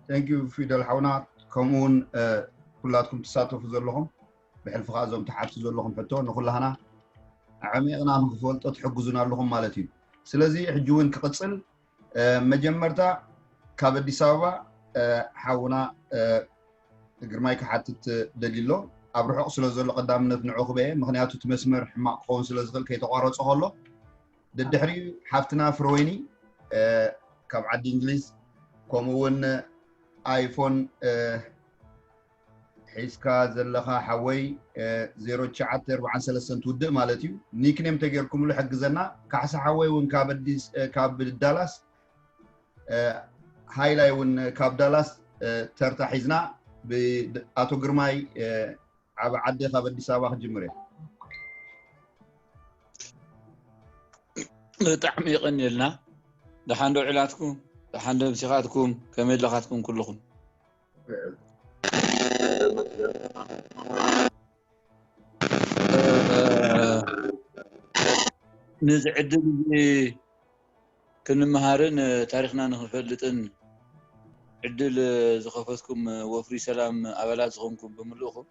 Thank you ፊደል ሓውና፣ ከምኡ እውን ኩላትኩም ትሳተፉ ዘለኹም፣ ብሕልፊ ከዓ እዞም ትሓቱ ዘለኹም ሕቶ ንኩላህና ኣዕሚቕና ንክፈልጦ ትሕግዙና ኣለኹም ማለት እዩ። ስለዚ ሕጂ እውን ክቕፅል፣ መጀመርታ ካብ ኣዲስ ኣበባ ሓውና ግርማይ ክሓትት ደልዩ ኣሎ። ኣብ ርሑቕ ስለ ዘሎ ቀዳምነት ንዑ ክበየ፣ ምክንያቱ እቲ መስመር ሕማቕ ክኸውን ስለ ዝኽእል ከይተቋረፀ ከሎ። ደድሕሪኡ ሓፍትና ፍረወይኒ ካብ ዓዲ እንግሊዝ፣ ከምኡ እውን ኣይፎን ሒዝካ ዘለኻ ሓወይ፣ ዜሮ ትሽዓተ ኣርባዓን ሰለስተን ትውድእ ማለት እዩ። ኒክኔም ተጌርኩምሉ ሕግዘና። ካሕሳ ሓወይ እውን ካብ ኣዲስ ካብ ዳላስ፣ ሃይላይ እውን ካብ ዳላስ ተርታ ሒዝና፣ ብኣቶ ግርማይ ዓቢ ዓዲ ካብ ኣዲስ ኣበባ ክጅምር እየ። ብጣዕሚ ይቐንየልና። ደሓን ዶ ዕላትኩም? ደሓን ዶ ምሲኻትኩም? ከመይ ኣለኻትኩም ኩልኹም? ነዚ ዕድል እዚ ክንመሃርን ታሪኽና ንኽንፈልጥን ዕድል ዝኸፈትኩም ወፍሪ ሰላም ኣባላት ዝኾንኩም ብምልእኹም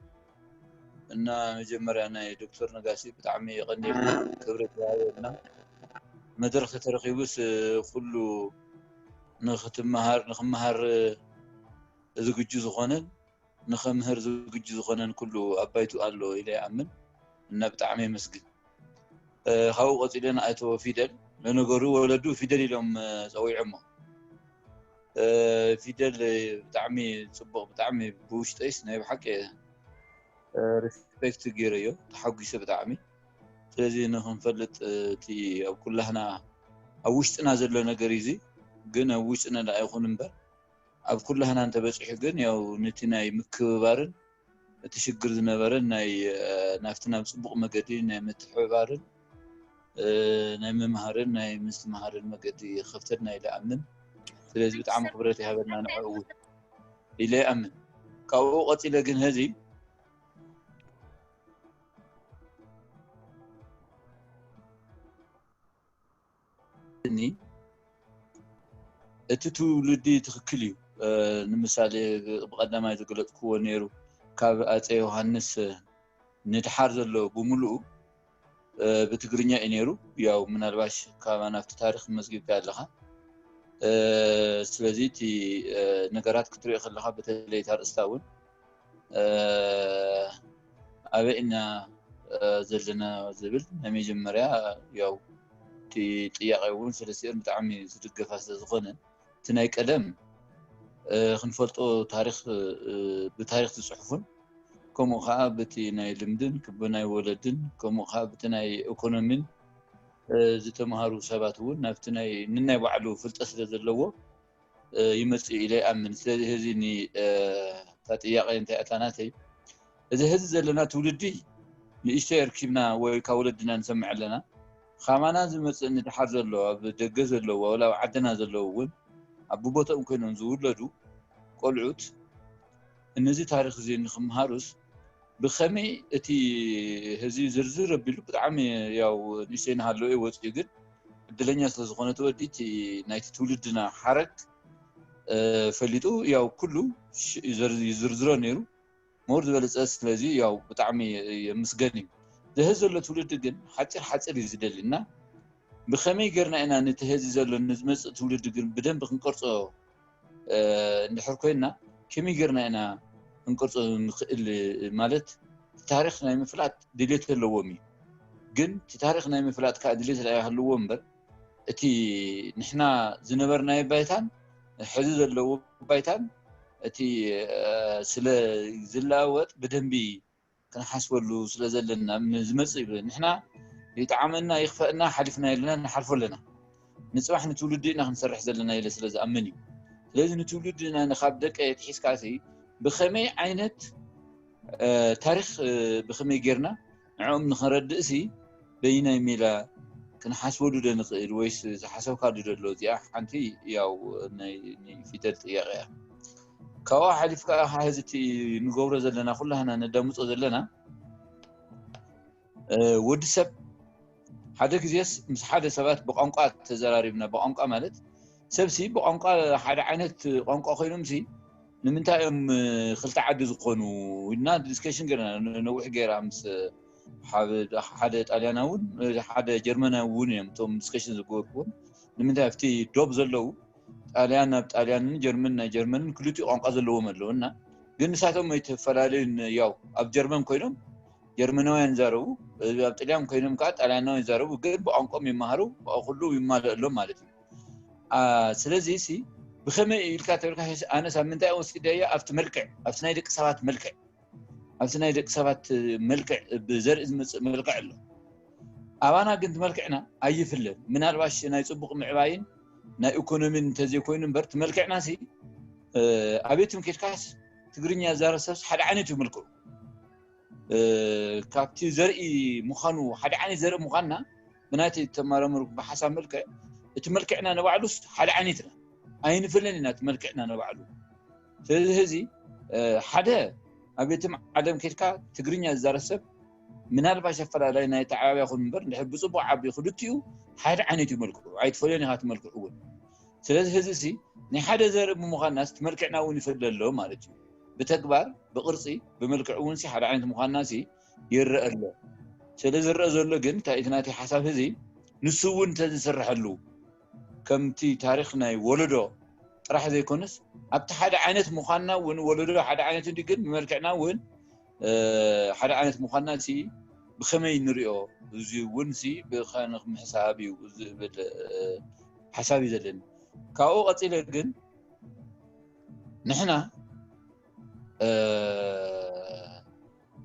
እና መጀመርያ ናይ ዶክተር ነጋሲ ብጣዕሚ የቐንየልና፣ ክብረት ይሃበልና። መድረኽ ተተረኺቡስ ኩሉ ንኽትመሃር ንኽመሃር ዝግጁ ዝኾነን ንኸምህር ዝግጁ ዝኾነን ኩሉ ኣባይቱ ኣሎ ኢለ ይኣምን እና ብጣዕሚ የመስግን። ካብኡ ቀፂለ ንኣቶ ፊደል፣ ለነገሩ ወለዱ ፊደል ኢሎም ፀዊዖሞ። ፊደል ብጣዕሚ ፅቡቕ፣ ብጣዕሚ ብውሽጠይስ ናይ ብሓቂ ሪስፔክት ገይረዮ፣ ተሓጒሰ ብጣዕሚ። ስለዚ ንክንፈልጥ እቲ ኣብ ኩላህና ኣብ ውሽጥና ዘሎ ነገር እዩ እዚ፣ ግን ኣብ ውሽጥና ደኣ ይኹን እምበር ኣብ ኩላህና እንተበፂሑ ግን ያው ነቲ ናይ ምክብባርን እቲ ሽግር ዝነበረ ናይ ናብቲ ናብ ፅቡቕ መገዲ ናይ ምትሕብባርን ናይ ምምሃርን ናይ ምስትምሃርን መገዲ ይኸፍተልና ኢለ ኣምን። ስለዚ ብጣዕሚ ክብረት ይሃበልና ንዕኡ እውን ኢለ ይኣምን። ካብኡ ቀፂለ ግን ሀዚ እኒ እቲ ትውልዲ ትኽክል እዩ። ንምሳሌ ብቐዳማይ ዝገለፅክዎ ነይሩ ካብ ኣፀ ዮሃንስ ንድሓር ዘሎ ብምሉኡ ብትግርኛ እዩ ነይሩ። ያው ምናልባሽ ካብ ናብቲ ታሪክ መዝጊብካ ኣለኻ። ስለዚ እቲ ነገራት ክትሪኦ ከለካ በተለይ እታ ርእስታ እውን ኣበይ ኢና ዘለና ዝብል ናይ መጀመርያ ያው እቲ ጥያቄ እውን ሰለስቲኦም ብጣዕሚ ዝድገፋ ስለ ዝኾነ እቲ ናይ ቀደም ክንፈልጦ ታሪክ ብታሪክ ዝፅሕፉን ከምኡ ከዓ በቲ ናይ ልምድን ብናይ ወለድን ከምኡ ከዓ በቲ ናይ ኢኮኖሚን ዝተምሃሩ ሰባት እውን ናብቲ ናይ ንናይ ባዕሉ ፍልጠት ስለ ዘለዎ ይመፅእ ኢለ ይኣምን። ስለዚ ህዚ እታ ጥያቄ እንታይ ኣታ ናተይ እዚ ህዚ ዘለና ትውልዲ ንእሽተይ ኣርኪብና ወይ ካብ ወለድና ንሰምዕ ኣለና። ካማና ዝመፅእ ንድሓር ዘሎ ኣብ ደገ ዘለዎ ወላ ኣብ ዓድና ዘለዉ እውን ኣብ ቦታኦም ኮይኖም ዝውለዱ ቆልዑት እነዚ ታሪክ እዚ ንክምሃሩስ ብከመይ እቲ ህዚ ዝርዝር ኣቢሉ ብጣዕሚ ያው ንእሽተይ ናሃለወ ወፂኡ ግን እድለኛ ስለዝኮነ ተወዲ እቲ ናይቲ ትውልድና ሓረግ ፈሊጡ ያው ኩሉ ይዝርዝሮ ነይሩ። ሞር ዝበለፀ ስለዚ ያው ብጣዕሚ የምስገን እዩ። ዝህዝ ዘሎ ትውልዲ ግን ሓፂር ሓፂር እዩ ዝደሊ እና ብከመይ ገርና ኢና ነቲ ህዚ ዘሎ ንዝመፅእ ትውልዲ ግን ብደንብ ክንቀርፆ እንድሕር ኮይና ከመይ ገርና ኢና ክንቀርፆ ንክእል ማለት ታሪክ ናይ ምፍላጥ ድሌት ኣለዎም እዩ። ግን እቲ ታሪክ ናይ ምፍላጥ ከዓ ድሌት ይሃልዎ እምበር እቲ ንሕና ዝነበርናዮ ባይታን ሕዚ ዘለዎ ባይታን እቲ ስለ ዝለዋወጥ ብደንቢ ክንሓስበሉ ስለ ዘለና ንዝመፅእ ንሕና ይጠዓመና ይኽፈእና ሓሊፍና የለና ንሓልፎ ኣለና። ንፅባሕ ንትውልዲ ኢና ክንሰርሕ ዘለና ኢለ ስለ ዝኣምን እዩ። ስለዚ ንትውልድና ንካብ ደቀ የትሒዝካሲ ብኸመይ ዓይነት ታሪክ ብኸመይ ጌርና ንዕኦም ንኸረድእሲ በይናይ ሜላ ክንሓስበሉ ዶ ንኽእል ወይስ ዝሓሰብካሉ ዘሎ እዚኣ ሓንቲ ያው ናይ ፊደል ጥያቄ እያ። ካብኡ ሓሊፍ ከዓ ሕዚ እቲ ንገብሮ ዘለና ኩላህና ነዳምፆ ዘለና ወዲ ሰብ ሓደ ግዜስ ምስ ሓደ ሰባት ብቋንቋ ተዘራሪብና ብቋንቋ ማለት ሰብሲ ብቋንቋ ሓደ ዓይነት ቋንቋ ኮይኖምሲ ንምንታይ እዮም ክልተ ዓዲ ዝኾኑ ኢልና ዲስከሽን ገና ነዊሕ ገይራ ምስ ሓደ ጣልያናዊ እውን ሓደ ጀርመናዊ እውን እዮም እቶም ዲስከሽን ዝገበርኩዎም። ንምንታይ ኣብቲ ዶብ ዘለዉ ጣልያን ናብ ጣልያንን ጀርመን ናይ ጀርመንን ክልቲኡ ቋንቋ ዘለዎም ኣለዉ እና ግን ንሳቶም ኣይተፈላለዩን። ያው ኣብ ጀርመን ኮይኖም ጀርመናውያን ይዛረቡ፣ ኣብ ጥልያን ኮይኖም ከዓ ጣልያናውያን ይዛረቡ፣ ግን ብቋንቋም ይመሃሩ፣ ኩሉ ይማለእሎም ማለት እዩ። ስለዚ ሲ ብኸመይ ኢልካ ተብልካ ኣነስ ኣብ ምንታይ ወሲደዮ ኣብቲ መልክዕ ኣብቲ ናይ ደቂ ሰባት መልክዕ ኣብቲ ናይ ደቂ ሰባት መልክዕ ብዘርኢ ዝመፅእ መልክዕ ኣሎ። ኣባና ግን መልክዕና ኣይፍለን። ምናልባሽ ናይ ፅቡቅ ምዕባይን ናይ ኢኮኖሚን እንተዘይኮይኑ እምበር እቲ መልክዕና ሲ ኣቤትም ኬድካስ ትግርኛ ዝዛረብ ሰብስ ሓደ ዓይነት እዩ መልክዑ። ካብቲ ዘርኢ ምዃኑ ሓደ ዓይነት ዘርኢ ምዃንና ብናይቲ ተመራመሩ ብሓሳብ መልክዕ እቲ መልክዕና ንባዕሉስ ሓደ ዓይነት ኢና ኣይንፍለን ኢና እቲ መልክዕና ንባዕሉ። ስለዚ ሕዚ ሓደ ኣብ ቤትም ዓለም ኬድካ ትግርኛ ዝዛረብ ሰብ ምናልባሽ ኣፈላላይ ናይ ተዓባብያ ኹን እምበር እንድሕር ብፅቡቅ ዓቢ ክልቲኡ ሓደ ዓይነት እዩ መልክዑ ኣይትፈልዮን ኢኻ እቲ መልክዑ እውን። ስለዚ ሕዚ ሲ ናይ ሓደ ዘርኢ ብምዃንና እቲ መልክዕና እውን ይፍለ ኣሎ ማለት እዩ። ብተግባር ብቅርፂ ብመልክዕ እውን ሲ ሓደ ዓይነት ምዃንና ሲ ይረአ ኣሎ። ስለ ዝረአ ዘሎ ግን እንታይ እቲ ናተይ ሓሳብ ሕዚ ንሱ እውን እንተዝስርሐሉ ከምቲ ታሪክ ናይ ወለዶ ጥራሕ ዘይኮነስ ኣብቲ ሓደ ዓይነት ምዃንና እውን ወለዶ ሓደ ዓይነት እንዲ ግን ብመልክዕና እውን ሓደ ዓይነት ምዃንና ሲ ብኸመይ ንሪኦ እዚ እውን ሲ ብኸንክ ምሕሳብ እዩ ዝብል ሓሳብ እዩ ዘለኒ። ካብኡ ቀፂለ ግን ንሕና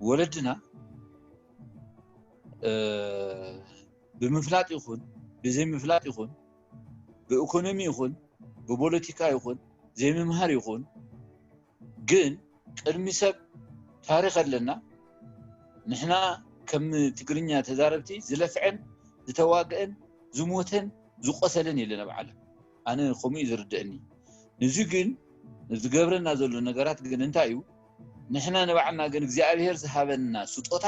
ወለድና ብምፍላጥ ይኹን ብዘይምፍላጥ ይኹን ብኢኮኖሚ ይኹን ብፖለቲካ ይኹን ዘይምምሃር ይኹን ግን ቅድሚ ሰብ ታሪኽ ኣለና። ንሕና ከም ትግርኛ ተዛረብቲ ዝለፍዐን ዝተዋግአን ዝሞተን ዝቆሰለን የለን ኣብ ዓለም። ኣነ ከምኡ እዩ ዝርድአኒ። ንዚ ግን ዝገብረና ዘሎ ነገራት ግን እንታይ እዩ? ንሕና ንባዕልና ግን እግዚኣብሔር ዝሃበና ስጦታ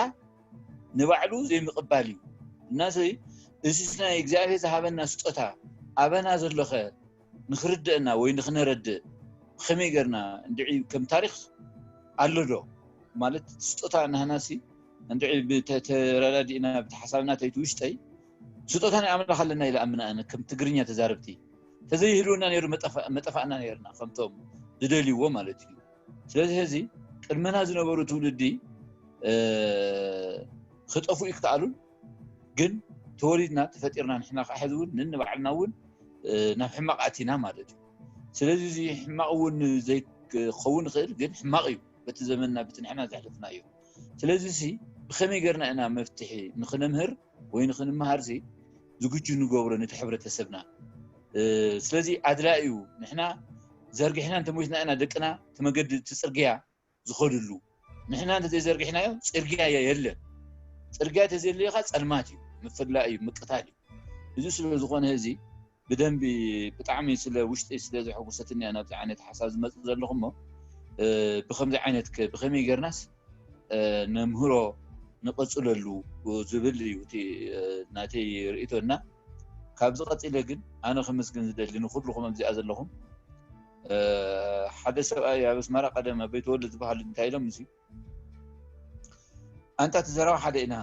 ንባዕሉ ዘይምቕባል እዩ። እናዚ እዚስ ናይ እግዚኣብሔር ዝሃበና ስጦታ ኣበና ዘሎኸ ንኽርድአና ወይ ንኽነረድእ ብኸመይ ገርና እንድዒ ከም ታሪኽ ኣሎ ዶ ማለት ስጦታ ናህናሲ እንድዒ ተረዳዲእና ብቲ ሓሳብና ተይቲ ውሽጠይ ስጦታ ናይ ኣምላኽ ኣለና ኢለ ኣምና ኣነ ከም ትግርኛ ተዛረብቲ ተዘይህልውና ነይሩ መጠፋእና ነርና ከምቶም ዝደልይዎ ማለት እዩ። ስለዚ ሕዚ ቅድመና ዝነበሩ ትውልዲ ክጠፉ ይከኣሉን ግን ተወሊድና ተፈጢርና ንሕና ከዓ ሕዚ እውን ንንባዕልና እውን ናብ ሕማቕ ኣቲና ማለት እዩ። ስለዚ እዚ ሕማቕ እውን ዘይክኸውን ይኽእል ግን ሕማቕ እዩ በቲ ዘመንና በቲ ንሕና ዘሕለፍና እዩ። ስለዚ ሲ ብኸመይ ገርና ኢና መፍትሒ ንክነምህር ወይ ንክንመሃር ሲ ዝግጁ ንገብሮ ነቲ ሕብረተሰብና። ስለዚ ኣድላ እዩ ንሕና ዘርጊሕና እንተሞትና ኢና ደቅና እቲ መገዲ እቲ ፅርግያ ዝኸድሉ ንሕና እንተዘይዘርጊሕናዮ ፅርግያ የለን። ፅርግያ ተዘየለዮ ከዓ ፀልማት እዩ፣ ምፍላእ እዩ፣ ምቅታል እዩ። እዚ ስለ ዝኾነ እዚ ብደንቢ ብጣዕሚ ስለ ውሽጢ ስለ ዘሐጉሰትኒ እያ ናብዚ ዓይነት ሓሳብ ዝመፅእ ዘለኹ እሞ ብከምዚ ዓይነት ከ ብከመይ ጌርናስ ነምህሮ ንቐፅለሉ ዝብል እዩ እቲ ናተይ ርእይቶ እና ካብዚ ቀፂለ ግን ኣነ ክምስግን ዝደሊ ንኩልኹም ኣብዚኣ ዘለኹም ሓደ ሰብኣይ ኣብ ኣስመራ ቀደም ኣበይ ተወልድ ዝበሃሉ እንታይ ኢሎም እዚ ኣንታ እቲ ዘረባ ሓደ ኢና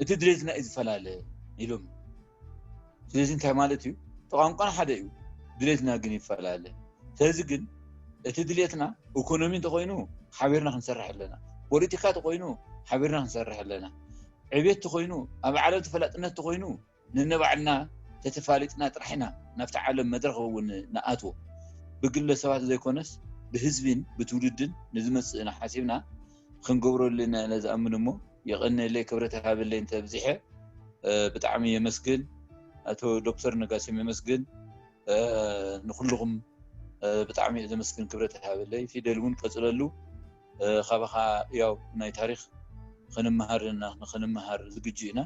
እቲ ድሌትና እዩ ዝፈላለ ኢሎም። ስለዚ እንታይ ማለት እዩ? እቲ ቋንቋና ሓደ እዩ፣ ድሌትና ግን ይፈላለ። ስለዚ ግን እቲ ድሌትና ኢኮኖሚ እንተኮይኑ ሓቢርና ክንሰርሕ ኣለና፣ ፖለቲካ እንተኮይኑ ሓቢርና ክንሰርሕ ኣለና፣ ዕቤት እንተኮይኑ ኣብ ዓለም ተፈላጥነት እንተኮይኑ ነንባዕልና ተተፋሊጥና ጥራሕ ኢና ናብቲ ዓለም መድረኽ እውን ንኣትዎ። ብግለ ሰባት ዘይኮነስ ብህዝቢን ብትውልድን ንዝመፅእና ሓሲብና ክንገብረሉ ኢና ኢለ ዝኣምን እሞ የቐንየለይ ክብረት ይሃበለይ እንተብዚሐ ብጣዕሚ የመስግን ኣቶ ዶክተር ነጋስም የመስግን ንኩልኹም ብጣዕሚ ዘመስግን ክብረት ይሃበለይ ፊደል እውን ቀፅለሉ ካባኻ ያው ናይ ታሪክ ክንመሃር ንክንመሃር ዝግጁ ኢና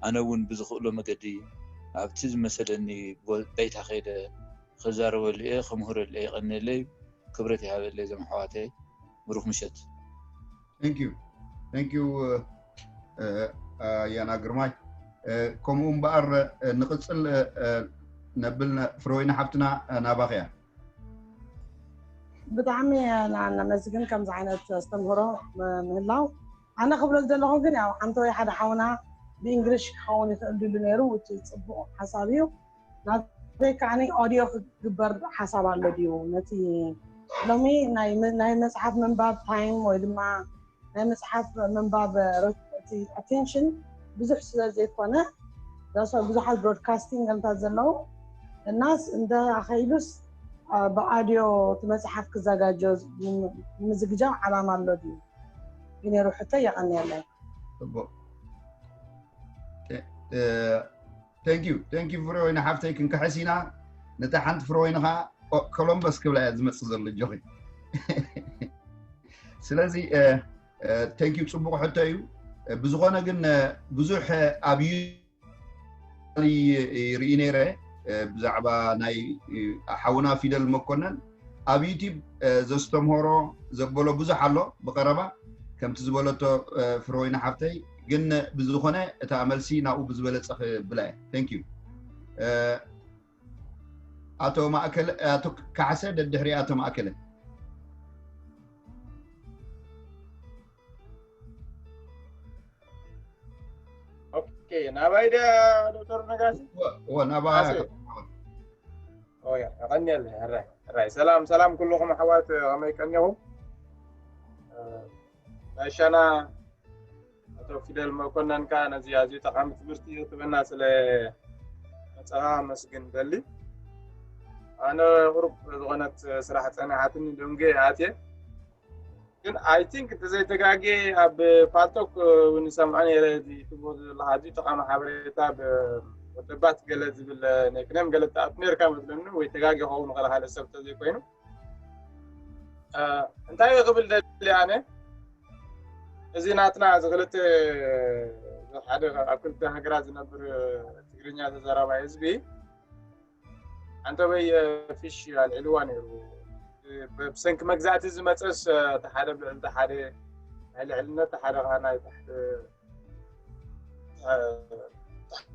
ኣነ እውን ብዝኽእሎ መገዲ ኣብቲ ዝመሰለኒ በይታ ከይደ ክዛረበሉ እየ ክምህረሉ እየ የቐንየለይ ክብረት ይሃበለይ ዘምሓዋተይ ብሩክ ምሸት Thank you. Thank you. ኣያና ግርማይ ከምኡ እምበኣር ንቕፅል ነብል ፍረወይኒ ሓፍትና ናባኽያ ብጣዕሚ ነመስግን ከምዚ ዓይነት ኣስተምህሮ ምህላው። ኣነ ክብሎ ዝደለኹ ግን ያው ሓንቲ ወይ ሓደ ሓውና ብእንግሊሽ ክኸውን ይኽእል ድሉ ነይሩ፣ እቲ ፅቡቕ ሓሳብ እዩ። ናተይ ከዓኒ ኦዲዮ ክግበር ሓሳብ ኣሎ ድዩ? ነቲ ሎሚ ናይ መ- ናይ መፅሓፍ ምንባብ ታይም ወይ ድማ ናይ መፅሓፍ ምንባብ ኣቴንሽን ብዙሕ ስለ ዘይኮነ ዳስ ብዙሓት ብሮድካስቲንግ ገምታት ዘለዉ እናስ እንደ ኣኸይሉስ ብኣድዮ እቲ መፅሓፍ ክዘጋጆ ንምዝግጃው ዓላማ ኣሎ ድዩ? ይነሩ ሕቶ የቐንየለይ። ጽቡቅ። Thank you thank you ፍረወይኒ ሓፍተይ ክንክሕስ ኢና። ነታ ሓንቲ ፍረወይኒ ከዓ ኮሎምበስ ክብላ እያ ዝመፅእ ዘሎ ጆኺ። ስለዚ thank you ጽቡቅ ሕቶ እዩ። ብዝኾነ ግን ብዙሕ ኣብ ርኢ ነይረ ብዛዕባ ናይ ሓውና ፊደል መኮነን ኣብ ዩቲብ ዘስተምህሮ ዘበሎ ብዙሕ ኣሎ ብቀረባ ከምቲ ዝበለቶ ፍረወይኒ ሓፍተይ ግን ብዝኾነ እታ መልሲ ናብኡ ብዝበለፀ ክብላ እየ። Thank you ኣቶ ማእከለ ኣቶ ካሕሰ ደድሕሪ ኣቶ ማእከለ ኦኬ ናባይ ድያ ዶክተር ነጋሲ ወ ናባ ኣሰይ። ኦያ ቀኒየለ ሕራይ ሕራይ ሰላም ሰላም ኩልኹም ኣሕዋት ከመይ ቀኒኹም ጋሻና ኣቶ ፊደል መኮነን ከዓ ነዚ ኣዝዩ ጠቃሚ ትምህርቲ ክትበና ስለ መፀኻ መስግን ደሊ ኣነ ቁሩብ ዝኾነት ስራሕ ፀኒሓትኒ ደንጌ ኣትየ ግን I think እንተዘይተጋጌ ኣብ ፓልቶክ እውን ሰምዖ ነይረ እዚ ትብሎ ዘለካ ኣዝዩ ጠቃሚ ሓበሬታ ወደባት ገለ ዝብል ኔክኔም ገለ ትኣቱ ነርካ መስለኒ ወይ ተጋጌ ከውን ከለካለ ሰብ ተዘይኮይኑ እንታይ ክብል ደሊ ኣነ እዚ ናትና እዚ ክልተ ሓደ ኣብ ክልተ ሃገራት ዝነብር ትግርኛ ተዘራባይ ህዝቢ ኣንተበይ ፊሽ ኣልዒልዋ ነይሩ ብሰንኪ መግዛእቲ ዝመፀስ ሓደ ብልዕሊ ሓደ ናይ ልዕልነት ሓደ ናይ ታሕቲ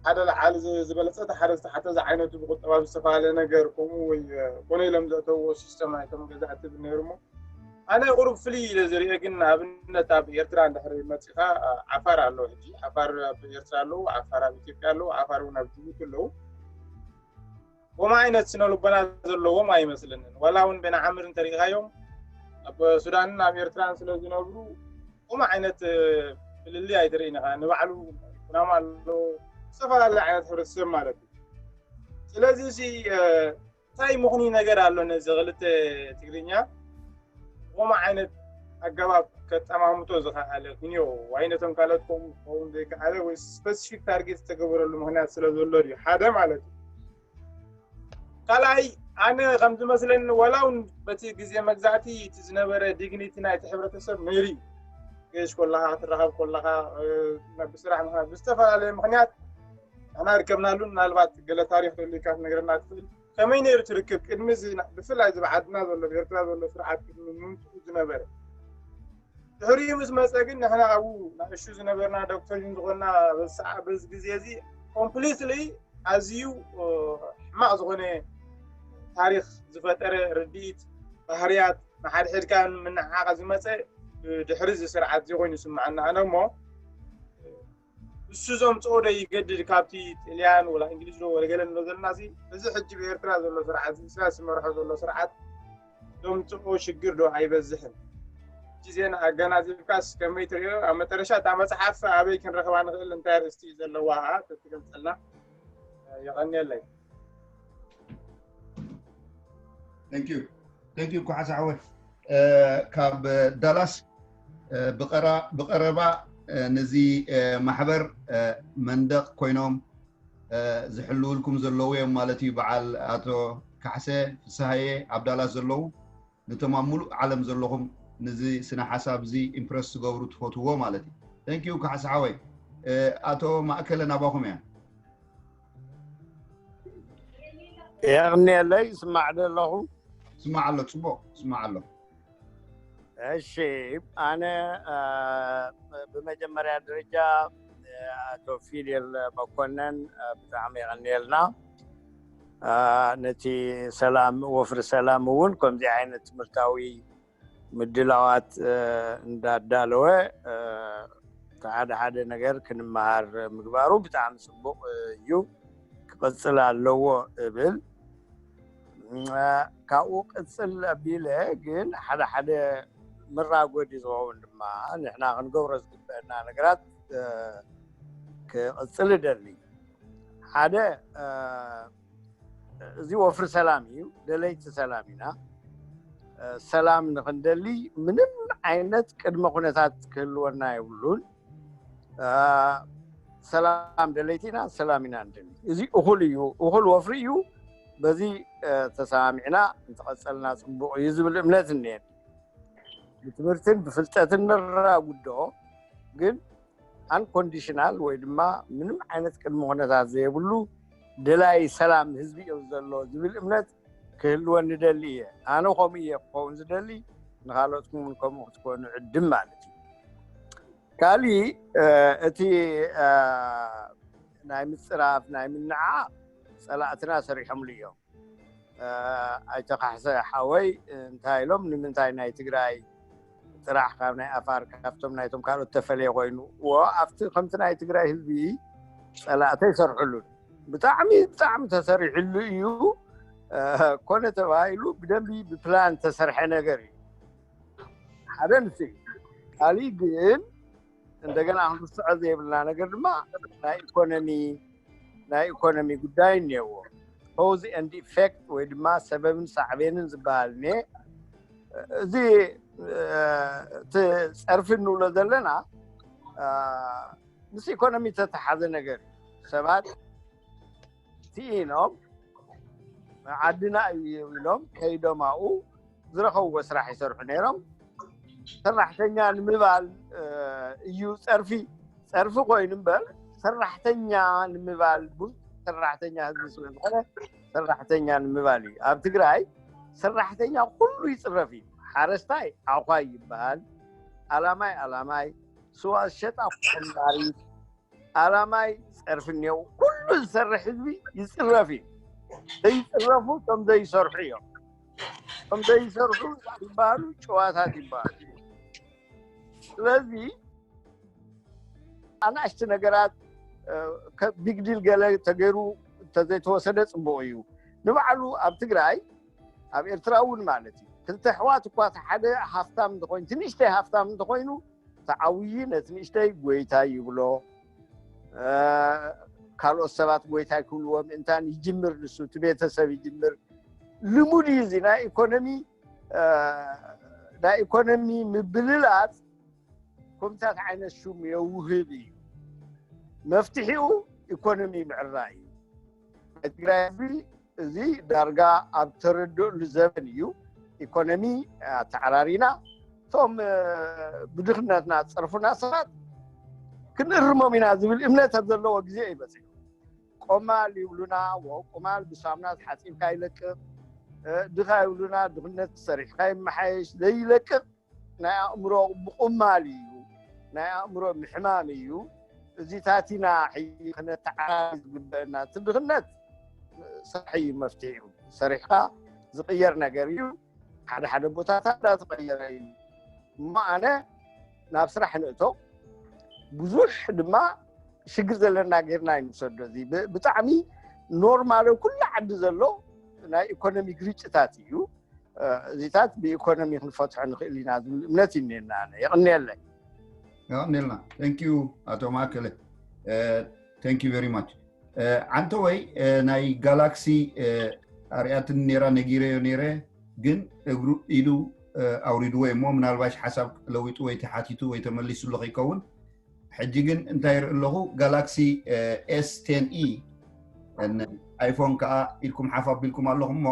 ሓደ ላዓሊ ዝበለፀ ሓደ ዝተሓተ ዝዓይነቱ ብቁጠባ ብዝተፈላለየ ነገር ከምኡ ወይ ኮነ ኢሎም ዘእተውዎ ሲስተም ናይቶም ገዛእቲ ነይሩ ሞ ኣነ ቁሩብ ፍልይ ኢለ ዝሪኦ ግን ኣብነት ኣብ ኤርትራ እንድሕር መፂኻ ዓፋር ኣለዉ ሕጂ ዓፋር ኣብ ኤርትራ ኣለዉ ዓፋር ኣብ ኢትዮጵያ ኣለዉ ዓፋር እውን ኣብ ጅቡቲ ኣለዉ ከምኡ ዓይነት ስነ ልቦና ዘለዎም ኣይመስለንን ዋላ እውን ቤን ዓምር እንተሪኢኻዮም ኣብ ሱዳንን ኣብ ኤርትራን ስለ ዝነብሩ ከምኡ ዓይነት ፍልልይ ኣይትርኢ ኢኻ ንባዕሉ ኩናማ ኣሎ ዝተፈላለዩ ዓይነት ሕብረተሰብ ማለት እዩ ስለዚ እዚ እንታይ ምኽኒ ነገር ኣሎ ነዚ ክልተ ትግርኛ ብኸምኡ ዓይነት ኣገባብ ከጠማምቶ ዝኸኣለ ክንዮ ዋይ ነቶም ካልኦት ከምኡ ክኸውን ዘይከኣለ ወይ ስፐሲፊክ ታርጌት ዝተገበረሉ ምክንያት ስለ ዘሎ ድዩ ሓደ ማለት እዩ ካልኣይ ኣነ ከም ዝመስለኒ ዋላ እውን በቲ ግዜ መግዛእቲ እቲ ዝነበረ ዲግኒቲ ናይቲ ሕብረተሰብ ነይሩ እዩ ገሽ ኮለካ ክትራኸብ ኮለካ ብስራሕ ምክንያት ብዝተፈላለየ ምክንያት ንሕና ርከብናሉ ምናልባት ገለ ታሪክ ተልካ ትነግረና ትኽእል ከመይ ነይሩ ትርክብ ቅድሚ ብፍላይ እዚ ብዓድና ዘሎ ብኤርትራ ዘሎ ስርዓት ቅድሚ ምምፅኡ ዝነበረ ድሕሪኡ ምስ መፀ ግን ንሕና ኣብኡ ንእሹ ዝነበርና ዶክተሪን ዝኾንና በዚ ግዜ እዚ ኮምፕሊትሊ ኣዝዩ ሕማቕ ዝኾነ ታሪክ ዝፈጠረ ርድኢት ባህርያት ንሓድሕድካ ምንዕዓቕ ዝመፀ ድሕሪ እዚ ስርዓት እዚ ኮይኑ ይስምዓና ኣነ እሞ እሱ ዘምፅኦ ዶ ይገድድ ካብቲ ጥልያን ወላ እንግሊዝ ዶ ወለገለ ንሎ ዘለና እዚ እዚ ሕጂ ብኤርትራ ዘሎ ስርዓት እዚ ኢሳያስ ዝመርሖ ዘሎ ስርዓት ዘምፅኦ ሽግር ዶ ኣይበዝሕን ሕጂ ዜና ኣገናዚብካስ ከመይ ትሪኦ ኣብ መጠረሻ እታ መፅሓፍ ኣበይ ክንረኽባ ንኽእል እንታይ ርእስቲ እዩ ዘለዋ ከዓ ተትገልፀልና የቐንየለይ Thank you thank you ኩሓ ሳዕወ ካብ ዳላስ ብቐረባ ነዚ ማሕበር መንደቕ ኮይኖም ዝሕልውልኩም ዘለዉ እዮም ማለት እዩ በዓል ኣቶ ካሕሰ ፍስሃየ ኣብ ዳላስ ዘለዉ ነቶም ኣብ ሙሉእ ዓለም ዘለኹም ነዚ ስነ ሓሳብ እዚ ኢምፕረስ ትገብሩ ትፈትዎ ማለት እዩ thank you ካሕሰ ሓወይ ኣቶ ማእከለ ናባኹም እያ የቕንየለይ ስማዕ ዶ ኣለኹ ስማዕ ኣሎ ፅቡቅ ስማዕ ኣሎ እሺ ኣነ ብመጀመርያ ደረጃ ኣቶ ፊዴል መኮነን ብጣዕሚ የቐንየልና ነቲ ሰላም ወፍሪ ሰላም እውን ከምዚ ዓይነት ትምህርታዊ ምድላዋት እንዳዳለወ ሓደ ሓደ ነገር ክንመሃር ምግባሩ ብጣዕሚ ፅቡቅ እዩ። ክቅፅል ኣለዎ እብል። ካብኡ ቅፅል ኣቢለ ግን ሓደ ሓደ መራጎዲ ዝኸውን ድማ ንሕና ክንገብሮ ዝግበአና ነገራት ክቅፅል እደሊ። ሓደ እዚ ወፍሪ ሰላም እዩ። ደለይቲ ሰላም ኢና። ሰላም ንክንደሊ ምንም ዓይነት ቅድመ ኩነታት ክህልወና የብሉን። ሰላም ደለይቲ ኢና፣ ሰላም ኢና ንደሊ። እዚ እኹል እዩ፣ እኹል ወፍሪ እዩ። በዚ ተሰማሚዕና እንተቐፀልና ፅቡቕ እዩ ዝብል እምነት እኒኤን። ብትምህርትን ብፍልጠትን ነራጉዶ ግን unconditional ወይ ድማ ምንም ዓይነት ቅድመ ኩነታት ዘይብሉ ደላይ ሰላም ህዝቢ እዩ ዘሎ ዝብል እምነት ክህልወኒ ደሊ እየ። ኣነ ከምኡ እየ ክኸውን ዝደሊ፣ ንካልኦትኩም እውን ከምኡ ክትኮኑ ዕድም ማለት እዩ። ካሊእ እቲ ናይ ምፅራፍ ናይ ምንዓ ፀላእትና ሰሪሖምሉ እዮም። ኣይተካሕሰ ሓወይ እንታይ ኢሎም ንምንታይ ናይ ትግራይ ጥራሕ ካብ ናይ ኣፋር ካብቶም ናይቶም ካልኦት ተፈለየ ኮይኑ ዎ ኣብቲ ከምቲ ናይ ትግራይ ህዝቢ ፀላእተ ይሰርሕሉን ብጣዕሚ ብጣዕሚ ተሰሪሕሉ እዩ። ኮነ ተባሂሉ ብደንቢ ብፕላን ተሰርሐ ነገር እዩ። ሓደ ንሱ እዩ። ካሊእ ግን እንደገና ክንርስዖ ዘይብልና ነገር ድማ ናይ ኢኮኖሚ ናይ ኢኮኖሚ ጉዳይ እኒአዎ። Cause and effect ወይ ድማ ሰበብን ሳዕቤንን ዝበሃል እኒ እዚ እቲ ፀርፊ እንብሎ ዘለና ምስ ኢኮኖሚ ተተሓዘ ነገር እዩ። ሰባት ስኢኖም ዓድና እዩ ኢሎም ከይዶም ኣብኡ ዝረኸብዎ ስራሕ ይሰርሑ ነይሮም። ሰራሕተኛ ንምባል እዩ ፀርፊ ፀርፊ ኮይኑ እምበር ሰራሕተኛ ንምባል ቡ ሰራሕተኛ ህዝቢ ስለዝኾነ ሰራሕተኛ ንምባል እዩ። ኣብ ትግራይ ሰራሕተኛ ኩሉ ይፅረፍ እዩ። ሓረስታይ ዓኳይ ይበሃል። ኣላማይ ኣላማይ ስዋ ዝሸጣ ኮማሪት ኣላማይ ፀርፊ እኒአው። ኩሉ ዝሰርሕ ህዝቢ ይፅረፍ እዩ። ዘይፅረፉ ከም ዘይሰርሑ እዮም። ከም ዘይሰርሑ ይበሃሉ፣ ጭዋታት ይበሃሉ። ስለዚ ኣናእሽቲ ነገራት ቢግዲል ገለ ተገይሩ እንተዘይተወሰደ ፅቡቅ እዩ። ንባዕሉ ኣብ ትግራይ ኣብ ኤርትራ እውን ማለት እዩ ክልተ ኣሕዋት እኳ ሓደ ሃፍታም እንተኮይኑ ትንእሽተይ ሃፍታም እንተኮይኑ ተዓብይ ነቲ ንእሽተይ ጎይታይ ይብሎ። ካልኦት ሰባት ጎይታይ ክብልዎ ምእንታን ይጅምር ንሱ እቲ ቤተሰብ ይጅምር። ልሙድ እዩ እዚ ናይ ኢኮኖሚ ናይ ኢኮኖሚ ምብልላፅ ከምታት ዓይነት ሹም የውህብ እዩ። መፍትሒኡ ኢኮኖሚ ምዕራይ እዩ። ናይ ትግራይ ህዝቢ እዚ ዳርጋ ኣብ ተረድእሉ ዘበን እዩ። ኢኮኖሚ ኣተዓራሪና እቶም ብድኽነትና ዝፀርፉና ሰባት ክንእርሞም ኢና ዝብል እምነት ኣብ ዘለዎ ግዜ እዩ በፂሑ። ቆማል ይብሉና፣ ቆማል ብሳሙና ተሓፂብካ ይለቅቕ፣ ድኻ ይብሉና፣ ድኽነት ሰሪሕካ ይመሓየሽ ዘይለቅቕ ናይ ኣእምሮ ምቁማል እዩ፣ ናይ ኣእምሮ ምሕማም እዩ። እዚታት ኢና ሕጂ ክነተዓራሪ ዝግበአና። እቲ ድኽነት ስራሕ እዩ መፍትሒኡ። ሰሪሕካ ዝቕየር ነገር እዩ። ሓደ ሓደ ቦታታት እንዳተቐየረ እዩ። እሞ ኣነ ናብ ስራሕ ንእቶ ብዙሕ ድማ ሽግር ዘለና ጌርና ይንሰዶ። እዚ ብጣዕሚ ኖርማል ኩሉ ዓዲ ዘሎ ናይ ኢኮኖሚ ግርጭታት እዩ። እዚታት ብኢኮኖሚ ክንፈትሖ ንኽእል ኢና ዝብል እምነት እዩ እኒኤና። ኣነ የቕንየለይ። የቐንየልና። Thank you ኣቶ ማእከለ። Thank you very much። ዓንተወይ ናይ ጋላክሲ ኣርያትን ኔራ ነጊረዮ ኔረ ግን እግሩ ኢዱ ኣውሪድዎ እሞ ምናልባሽ ሓሳብ ለዊጡ ወይ ተሓቲቱ ወይ ተመሊሱሉ ከይከውን። ሕጂ ግን እንታይ ይርኢ ኣለኹ ጋላክሲ ኤስ ቴን ኢ ኣይፎን ከዓ ኢድኩም ሓፍ ኣቢልኩም ኣለኹም እሞ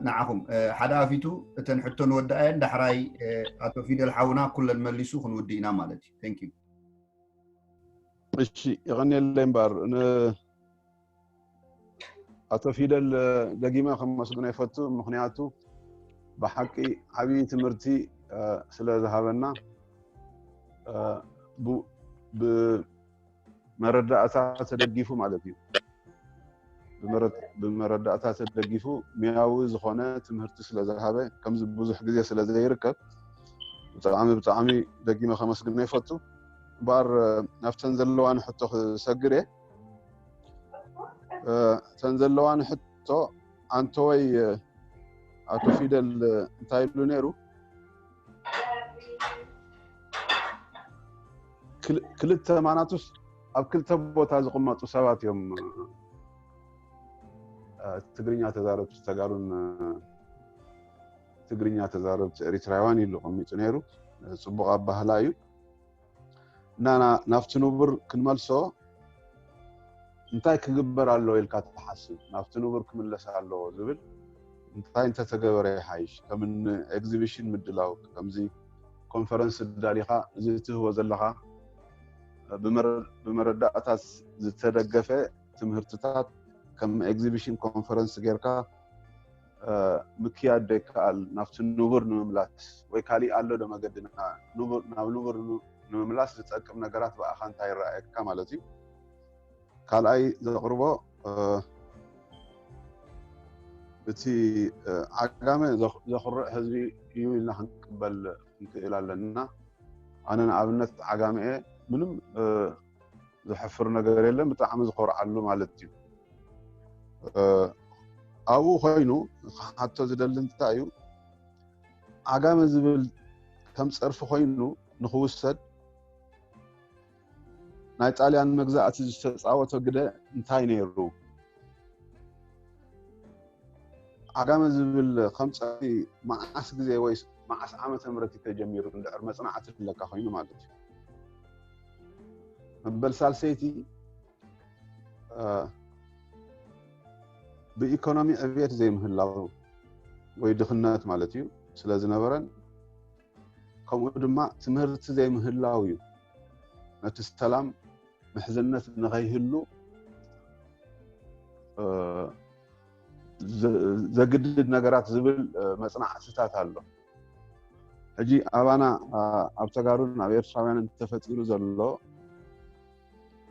ንዓኹም ሓደ ኣፊቱ እተን ሕቶ ንወድኣየን ዳሕራይ ኣቶ ፊደል ሓውና ኩለን መሊሱ ክንውድእ ኢና ማለት እዩ። Thank you። እሺ የቐንየለይ እምበር ኣቶ ፊደል ደጊመ ከመስግኖ ይፈቱ። ምክንያቱ ብሓቂ ዓብዪ ትምህርቲ ስለ ዝሃበና ብመረዳእታ ተደጊፉ ማለት እዩ። ብመረዳእታ ተደጊፉ ሙያዊ ዝኾነ ትምህርቲ ስለ ዝሃበ፣ ከምዚ ብዙሕ ግዜ ስለ ዘይርከብ፣ ብጣዕሚ ብጣዕሚ ደጊመ ከመስግኖ ይፈቱ። እምበኣር ናብተን ዘለዋኒ ሕቶ ክሰግር እየ። እተን ዘለዋኒ ሕቶ፣ ኣንተወይ ኣቶ ፊደል እንታይ ኢሉ ነይሩ? ክልተ ማናቱስ ኣብ ክልተ ቦታ ዝቕመጡ ሰባት እዮም። ትግርኛ ተዛረብቲ ተጋሩን ትግርኛ ተዛረብቲ ኤሪትራውያን ኢሉ ቀሚጡ ነይሩ። ጽቡቕ ኣባህላ እዩ። እና ናብቲ ንቡር ክንመልሶ እንታይ ክግበር ኣለዎ ኢልካ ትሓስብ? ናብቲ ንቡር ክምለስ ኣለዎ ዝብል እንታይ እንተተገበረ ይሓይሽ? ከም ኤግዚቢሽን ምድላው፣ ከምዚ ኮንፈረንስ ዳሊኻ እዚ ትህቦ ዘለኻ ብመረዳእታ ዝተደገፈ ትምህርትታት ከም ኤግዚቢሽን ኮንፈረንስ ጌርካ ምክያድ ዶ ይከኣል? ናብቲ ንቡር ንምምላስ ወይ ካሊእ ኣሎ ዶ መገዲ ናብ ንቡር ንምምላስ ዝጠቅም ነገራት ብኣኻ እንታይ ይረኣየካ ማለት እዩ። ካልኣይ ዘቕርቦ እቲ ዓጋመ ዘኹርዕ ህዝቢ እዩ ኢልና ክንቅበል ክንክእል ኣለና። ኣነ ንኣብነት ዓጋመ እየ፣ ምንም ዘሕፍር ነገር የለን፣ ብጣዕሚ ዝኾርዓሉ ማለት እዩ። ኣብኡ ኮይኑ ክሓቶ ዝደሊ እንታይ እዩ፣ ዓጋመ ዝብል ከም ፀርፊ ኮይኑ ንክውሰድ ናይ ጣልያን መግዛእቲ ዝተፃወቶ ግደ እንታይ ነይሩ? ዓጋመ ዝብል ከም ፀርፊ መዓስ ግዜ ወይ መዓስ ዓመተ ምህረት እዩ ተጀሚሩ? እንድሕር መፅናዕቲ ኣለካ ኮይኑ ማለት እዩ። መበል ሳልሰይቲ ብኢኮኖሚ ዕብየት ዘይምህላው ወይ ድኽነት ማለት እዩ ስለ ዝነበረን፣ ከምኡ ድማ ትምህርቲ ዘይምህላው እዩ ነቲ ሰላም ምሕዝነት ንኸይህሉ ዘግድድ ነገራት ዝብል መፅናዕትታት ኣሎ። ሕጂ ኣባና ኣብ ተጋሩን ኣብ ኤርትራውያንን ተፈጢሩ ዘሎ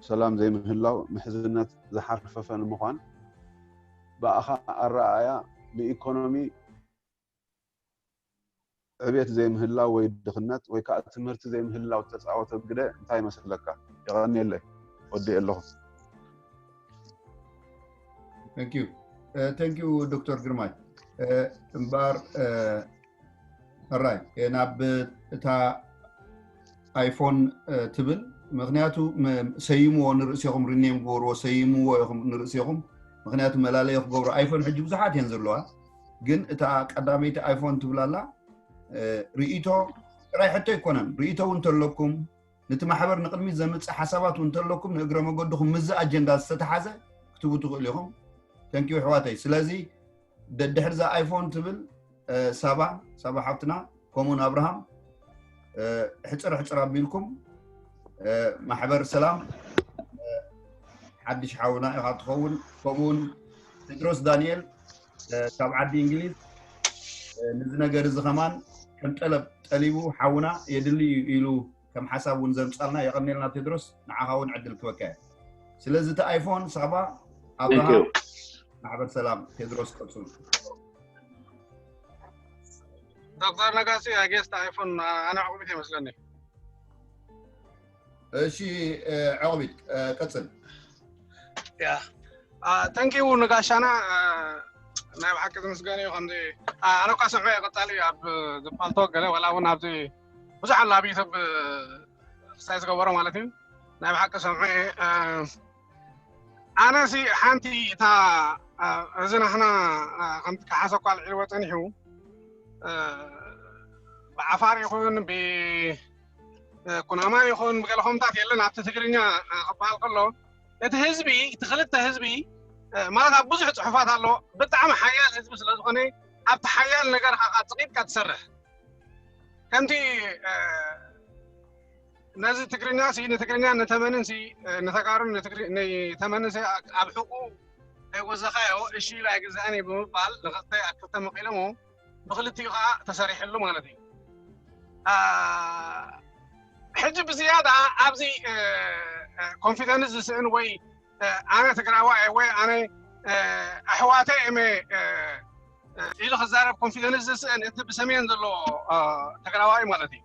ሰላም ዘይምህላው ምሕዝነት ዝሓርፈፈ ንምዃን ብኣኻ ኣረኣእያ ብኢኮኖሚ ዕብየት ዘይምህላው ወይ ድኽነት ወይ ከዓ ትምህርቲ ዘይምህላው ተፃወተ ግደ እንታይ ይመስለካ? የቐንየለይ፣ ወዲኤ ኣለኹ። Thank you ዶክተር ግርማይ። እምበኣር ሕራይ ናብ እታ ኣይፎን ትብል፣ ምክንያቱ ሰይምዎ ንርእሴኹም፣ ሪኔም ግበርዎ፣ ሰይምዎ ኢኹም ንርእሴኹም። ምክንያቱ መላለየ ክገብሩ ኣይፎን ሕጂ ብዙሓት እየን ዘለዋ፣ ግን እታ ቀዳመይቲ ኣይፎን ትብል ኣላ። ርእይቶ ጥራይ ሕቶ ኣይኮነን፣ ርእይቶ እውን እንተለኩም፣ ነቲ ማሕበር ንቕድሚት ዘምፅእ ሓሳባት እውን እንተለኩም፣ ንእግረ መገድኹም ምስዚ ኣጀንዳ ዝተተሓዘ ክትቡ ትኽእሉ ኢኹም። ተንኪዩ ኣሕዋተይ። ስለዚ ደድሕሪ እዛ ኣይፎን ትብል ሳባ ሳባ ሓብትና፣ ከምኡውን ኣብርሃም፣ ሕፅር ሕፅር ኣቢልኩም፣ ማሕበር ሰላም ሓድሽ ሓውና ኢኻ ትኸውን። ከምኡውን ቴድሮስ ዳንኤል ካብ ዓዲ እንግሊዝ፣ ነዚ ነገር እዚ ከማን ከም ጠለብ ጠሊቡ ሓውና የድሊ እዩ ኢሉ ከም ሓሳብ እውን ዘምፃልና፣ የቐኔልና ቴድሮስ። ንዓኻ እውን ዕድል ክበካ እየ። ስለዚ እቲ ኣይፎን ሳባ ኣብርሃም ማሕበር ሰላም። ቴድሮስ ቀፅሉ። ዶክተር ነጋሲ፣ ኣጌስት ኣይፎን ኣነ ዕቑቢት ይመስለኒ። እሺ፣ ዕቑቢት ቀፅል። ያ ተንኪው ንጋሻና። ናይ ብሓቂ ዝምስገን እዩ። ከምዚ ኣነ እኳ ስምዐ ቀፃሊ ኣብ ዝፓልቶ ገለ ዋላ እውን ኣብዚ ብዙሕ ኣሎ ኣብ ዩቱብ ክሳይ ዝገበሮ ማለት እዩ። ናይ ብሓቂ ሰምዐ። ኣነ ሲ ሓንቲ እታ እዚ ናህና ከምቲ ከሓሰ እኳ ኣልዒልዎ ፀኒሑ፣ ብዓፋር ይኹን ብኩናማ ይኹን ብገለ ከምታት የለን ኣብቲ ትግርኛ ክበሃል ከሎ፣ እቲ ህዝቢ፣ እቲ ክልተ ህዝቢ ማለት ኣብ ብዙሕ ፅሑፋት ኣሎ። ብጣዕሚ ሓያል ህዝቢ ስለ ዝኾነ ኣብቲ ሓያል ነገር ከዓ ፅቂጥካ ትሰርሕ። ከምቲ ነዚ ትግርኛ ሲ ንትግርኛ ንተመንን ሲ ንተጋሩን ንተመንን ሲ ኣብ ሕቁ ኣይወዘኻዮ እሺ ኢሉ ኣይግዛእን እዩ ብምባል ንክልተ ኣክልተ መቂሎሞ ብክልቲኡ ከዓ ተሰሪሕሉ ማለት እዩ። ሕጂ ብዝያዳ ኣብዚ ኮንፊደንስ ዝስእን ወይ ኣነ ትግራዋይ ወይ ኣነ ኣሕዋተይ እመ ኢሉ ክዛረብ ኮንፊደንስ ዝስእን እቲ ብሰሜን ዘሎ ተግራዋይ ማለት እዩ።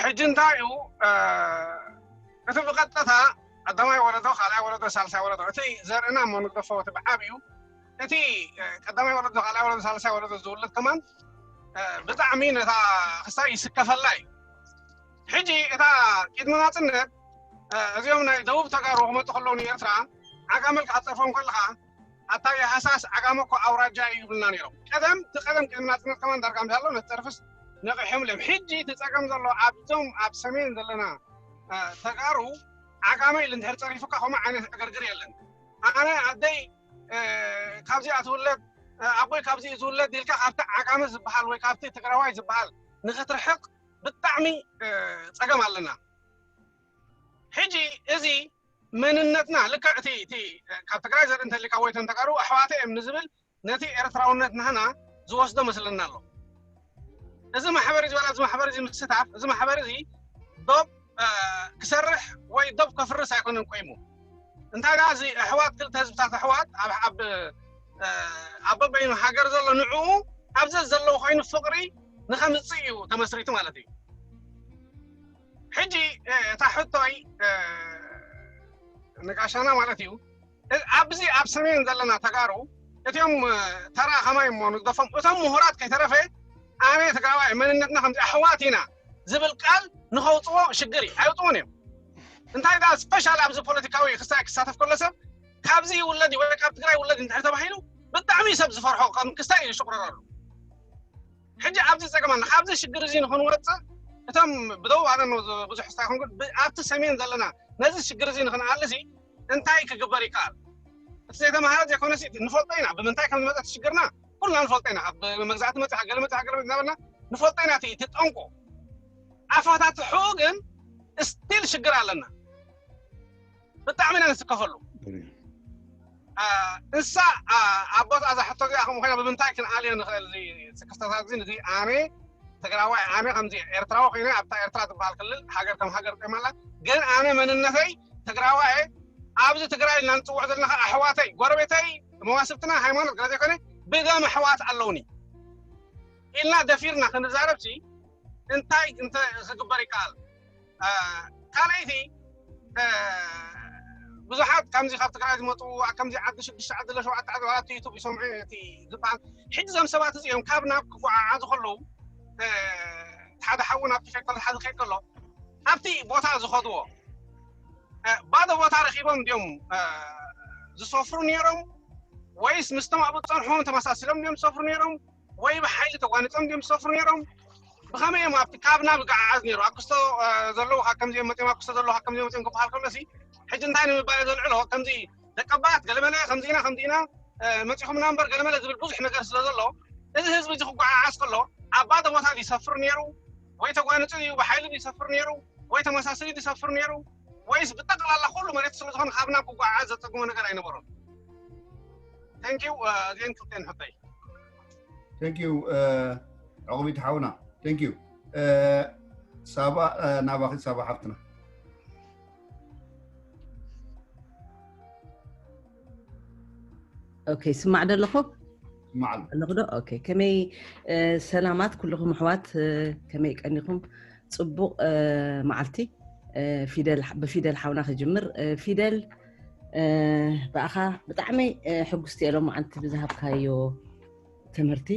ሕጂ እንታይ እዩ እቲ ብቐጥታ ቀዳማይ ወለዶ፣ ካልኣይ ወለዶ፣ ሳልሳይ ወለዶ፣ እቲ ዘርእና እሞ ንግደፎ፣ እቲ ብዓብዩ እቲ ቀዳማይ ወለዶ፣ ካልኣይ ወለዶ፣ ሳልሳይ ወለዶ ዝውለድ ከማን ብጣዕሚ ነታ ክስታይ ይስከፈላ እዩ። ሕጂ እታ ቅድሚ ናፅነት እዚኦም ናይ ደቡብ ተጋሩ ክመጡ ከለዉ ንኤርትራ ዓጋመ ኢልካ ክትፀርፎም ከለኻ ኣታ የሃሳስ ዓጋመ እኮ ኣውራጃ እዩ ይብሉና ነይሮም። ቀደም እቲ ቀደም ቅድሚ ናፅነት ከማን ዳርጋ ምሳሎ ነቲ ፀርፍስ ነቒሖም ኢሎም። ሕጂ እቲ ፀገም ዘሎ ኣብዞም ኣብ ሰሜን ዘለና ተጋሩ ዓጋመ ኢሉ እንድሕር ፀሪፉካ ከምኡ ዓይነት ዕግርግር የለን። ኣነ ኣደይ ካብዚኣ ትውለድ ኣቦይ ካብዚ እዩ ዝውለድ ኢልካ ካብቲ ዓጋመ ዝበሃል ወይ ካብቲ ትግራዋይ ዝበሃል ንክትርሕቕ ብጣዕሚ ፀገም ኣለና። ሕጂ እዚ መንነትና ልክዕ እቲ እቲ ካብ ትግራይ ዘርኢ እንተሊካ ወይ ተንተጋሩ ኣሕዋተ እዮም ንዝብል ነቲ ኤርትራውነት ናህና ዝወስዶ መስለና ኣሎ። እዚ ማሕበር እዚ ዋላ እዚ ማሕበር እዚ ምስታፍ እዚ ማሕበር እዚ ዶብ ክሰርሕ ወይ ዶብ ከፍርስ ኣይኮነን ቆይሙ። እንታይ ደኣ እዚ ኣሕዋት ክልተ ህዝብታት ኣሕዋት ኣብ ኣብ ኣብ በበይኑ ሃገር ዘሎ ንዕኡ ኣብዚ ዘለዉ ኮይኑ ፍቕሪ ንኸምፅእ እዩ ተመስሪቱ ማለት እዩ። ሕጂ እታ ሕቶይ ንጋሻና ማለት እዩ። ኣብዚ ኣብ ሰሜን ዘለና ተጋሩ እቲኦም ተራ ከማይ እሞ ንግደፎም እቶም ምሁራት ከይተረፈ ኣነ ትግራዋይ መንነትና ከምዚ ኣሕዋት ኢና ዝብል ቃል ንኸውፅዎ ሽግር እዩ። ኣይውፅዎን እዮም። እንታይ ዳ ስፔሻል ኣብዚ ፖለቲካዊ ክስታይ ክሳተፍ ከሎ ሰብ ካብዚ ይውለድ ወይ ካብ ትግራይ ይውለድ እንድሕር ተባሂሉ ብጣዕሚ ሰብ ዝፈርሖ ከም ክስታይ እዩ ዝሽቁረረሉ። ሕጂ ኣብዚ ፀገም ኣለና። ካብዚ ሽግር እዚ ንክንወፅእ እቶም ብደቡብ ኣለና ብዙሕ ስታይ ኮንኩ ኣብቲ ሰሜን ዘለና ነዚ ሽግር እዚ ንክንኣልሲ እንታይ ክግበር ይከኣል? እቲ ዘይተማሃረ ዘይኮነሲ ንፈልጦ ኢና ብምንታይ ከም ዝመፀ እቲ ሽግርና ኩልና ንፈልጦ ኢና። ኣብ መግዛእቲ መፅእ ሃገር መፅእ ሃገር መፅእ እናበልና ንፈልጦ ኢና። እቲ ጠንቁ ኣፈታትሑ ግን ስቲል ሽግር ኣለና። ብጣዕሚ ኢና ንስከፈሉ። እንሳ ኣብ ቦታ እዛ ሕቶ እዚኣ ከምኡ ኮይና ብምንታይ ክንኣልዮ ንኽእል? እዚ ክስተታት እዚ እዚ ኣነ ትግራዋይ ኣነ ከምዚ ኤርትራዊ ኮይነ ኣብታ ኤርትራ ትበሃል ክልል ሃገር ከም ሃገር ቆይማላ ግን ኣነ መንነተይ ትግራዋይ ኣብዚ ትግራይ ኢልና ንፅውዕ ዘለና ከዓ ኣሕዋተይ ጎረቤተይ መዋስብትና ሃይማኖት ገለ ዘይኮነ ብደም ኣሕዋት ኣለውኒ ኢልና ደፊርና ክንዛረብሲ እንታይ እንተ ክግበር ይከኣል? ካልኣይቲ ብዙሓት ከምዚ ካብ ትግራይ ዝመፁ ከምዚ ዓዲ ሽዱሽተ ዓዲ ለ ሸውዓተ ዓዲ ዋላ ዩቱብ ይሰምዑ እቲ ዝበሃል ሕጂ እዞም ሰባት እዚኦም ካብ ናብ ክጓዓዓዙ ከለዉ ሓደ ሓዊ ናብቲ ከይድ ከሎ ሓደ ከይድ ከሎ ኣብቲ ቦታ ዝኸድዎ ባዶ ቦታ ረኪቦም እንዲኦም ዝሰፍሩ ነይሮም ወይስ ምስቶም ኣብኡ ዝፀንሖም ተመሳሲሎም እንዲኦም ዝሰፍሩ ነይሮም ወይ ብሓይሊ ተጓኒፆም እንዲኦም ዝሰፍሩ ነይሮም ብኸመይ እዮም ኣብቲ ካብ ናብ ይገዓዓዝ ነይሩ ኣክስቶ ዘለዉ ካብ ከምዚኦም መፂኦም ኣክስቶ ዘለዉ ካብ ከምዚኦም መፂኦም ክበሃል ከሎ ሲ ሕጂ እንታይ ንምባል ዘልዕሎ ከምዚ ደቀባት ገለመለ ከምዚና ከምዚና መፂኹምና እምበር ገለመለ ዝብል ብዙሕ ነገር ስለ ዘሎ እዚ ህዝቢ እዚ ክጓዓዓዝ ከሎ ኣብ ባዶ ቦታ ይሰፍር ነይሩ ወይ ተጓንፁ እዩ ብሓይሊ ይሰፍር ነይሩ ወይ ተመሳስሊ ይሰፍር ነይሩ ወይስ ብጠቅላላ ኩሉ መሬት ስለ ዝኾነ ካብ ናብ ክጓዓዓዝ ዘፀግሞ ነገር ኣይነበሮም። Thank you። እዚአን ክልተን ሕቶይ። Thank you። ዕቑቢት ሓውና thank you። ሳባ ናባኺ ሳባ ሓፍትና። ኦኬ ስማዕ ደለኹ ስማዕ ኣሎ። ኣለኹ ዶ? ኦኬ ከመይ ሰላማት ኩልኹም ኣሕዋት ከመይ ቀኒኹም? ፅቡቕ መዓልቲ። ፊደል ብፊደል ሓውና ክጅምር። ፊደል ብኣኻ ብጣዕሚ ሕጉስቲ እየ ሎማዓንቲ ብዝሃብካዮ ትምህርቲ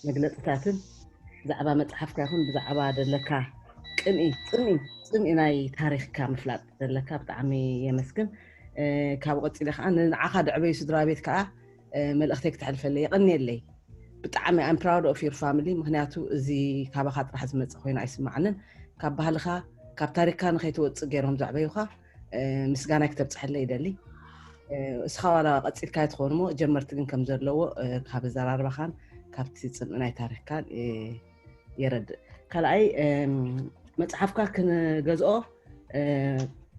መግለፅታትን ብዛዕባ መፅሓፍካ ይኹን ብዛዕባ ደለካ ቅንኢ ፅምኢ ፅምኢ ናይ ታሪክካ ምፍላጥ ደለካ ብጣዕሚ የመስግን። ካብኡ ቀፂለ ከዓ ንዓኻ ደዕበዩ ስድራ ቤት ከዓ መልእክተይ ክተሕልፈለይ የቐንየለይ። ብጣዕሚ I'm proud of your family ምክንያቱ እዚ ካባኻ ጥራሕ ዝመፅእ ኮይኑ ኣይስማዓንን። ካብ ባህልኻ ካብ ታሪክካ ንኸይትወፅእ ገይሮም ዘዕበዩኻ ምስጋናይ ክተብፅሐለይ ይደሊ። እስኻ ዋላ ቀፂልካ ኣይትኸውን እሞ ጀመርቲ ግን ከም ዘለዎ ካብ ኣዘራርባኻን ካብቲ ፅምኢ ናይ ታሪክካን የረድእ። ካልኣይ መፅሓፍካ ክንገዝኦ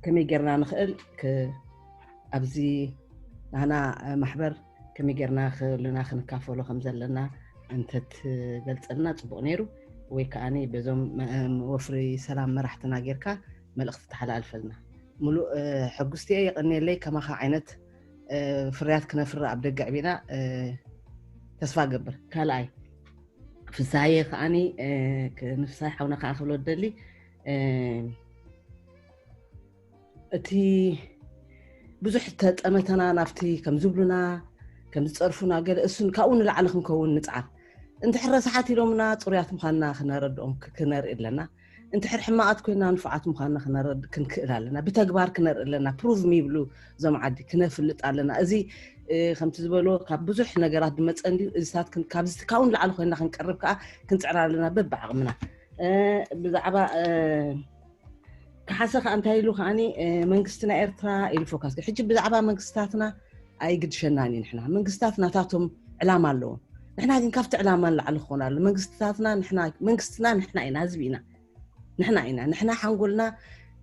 ከመይ ጌርና ንኽእል ኣብዚ ናህና ማሕበር ከመይ ጌርና ክልና ክንካፈሎ ከም ዘለና እንተትገልፀልና ፅቡቕ ነይሩ ወይ ከዓ በዞም ወፍሪ ሰላም መራሕትና ጌርካ መልእኽቲ ተሓላልፈልና። ሙሉእ ሕጉስቲ እየ። የቐንየለይ። ከማኻ ዓይነት ፍርያት ክነፍሪ ኣብ ደገ ዕቢና ተስፋ ገብር። ካልኣይ ፍሳየ ከዓኒ ንፍሳይ ሓውና ከዓ ክብሎ ደሊ እቲ ብዙሕ ተጠመተና ናብቲ ከም ዝብሉና ከም ዝፀርፉና ገለ እሱን ካብኡ ንላዕሊ ክንከውን ንፅዓር። እንድሕር ረሳሓት ኢሎምና ፅሩያት ምዃንና ክነረድኦም ክነርኢ ኣለና። እንድሕር ሕማቓት ኮይና ንፉዓት ምዃንና ክነረድ ክንክእል ኣለና። ብተግባር ክነርኢ ኣለና። ፕሩቭ ሚ ይብሉ እዞም ዓዲ ክነፍልጥ ኣለና። እዚ ከምቲ ዝበሎ ካብ ብዙሕ ነገራት ዝመፀ እንድዩ። እዚታት ካብዚ ካብኡ ንላዕሊ ኮይና ክንቀርብ ከዓ ክንፅዕር ኣለና በብዓቕምና። ብዛዕባ ካሓሰ ከዓ እንታይ ኢሉ ከዓኒ መንግስትና ኤርትራ ኢሉ ፎካስ ሕጂ ብዛዕባ መንግስታትና ኣይግድሸናን እዩ። ንሕና መንግስታት ናታቶም ዕላማ ኣለዎም። ንሕና ግን ካብቲ ዕላማ ንላዕሊ ክኾን ኣሎ። መንግስታትና ንሕና መንግስትና ንሕና ኢና፣ ህዝቢ ኢና፣ ንሕና ኢና። ንሕና ሓንጎልና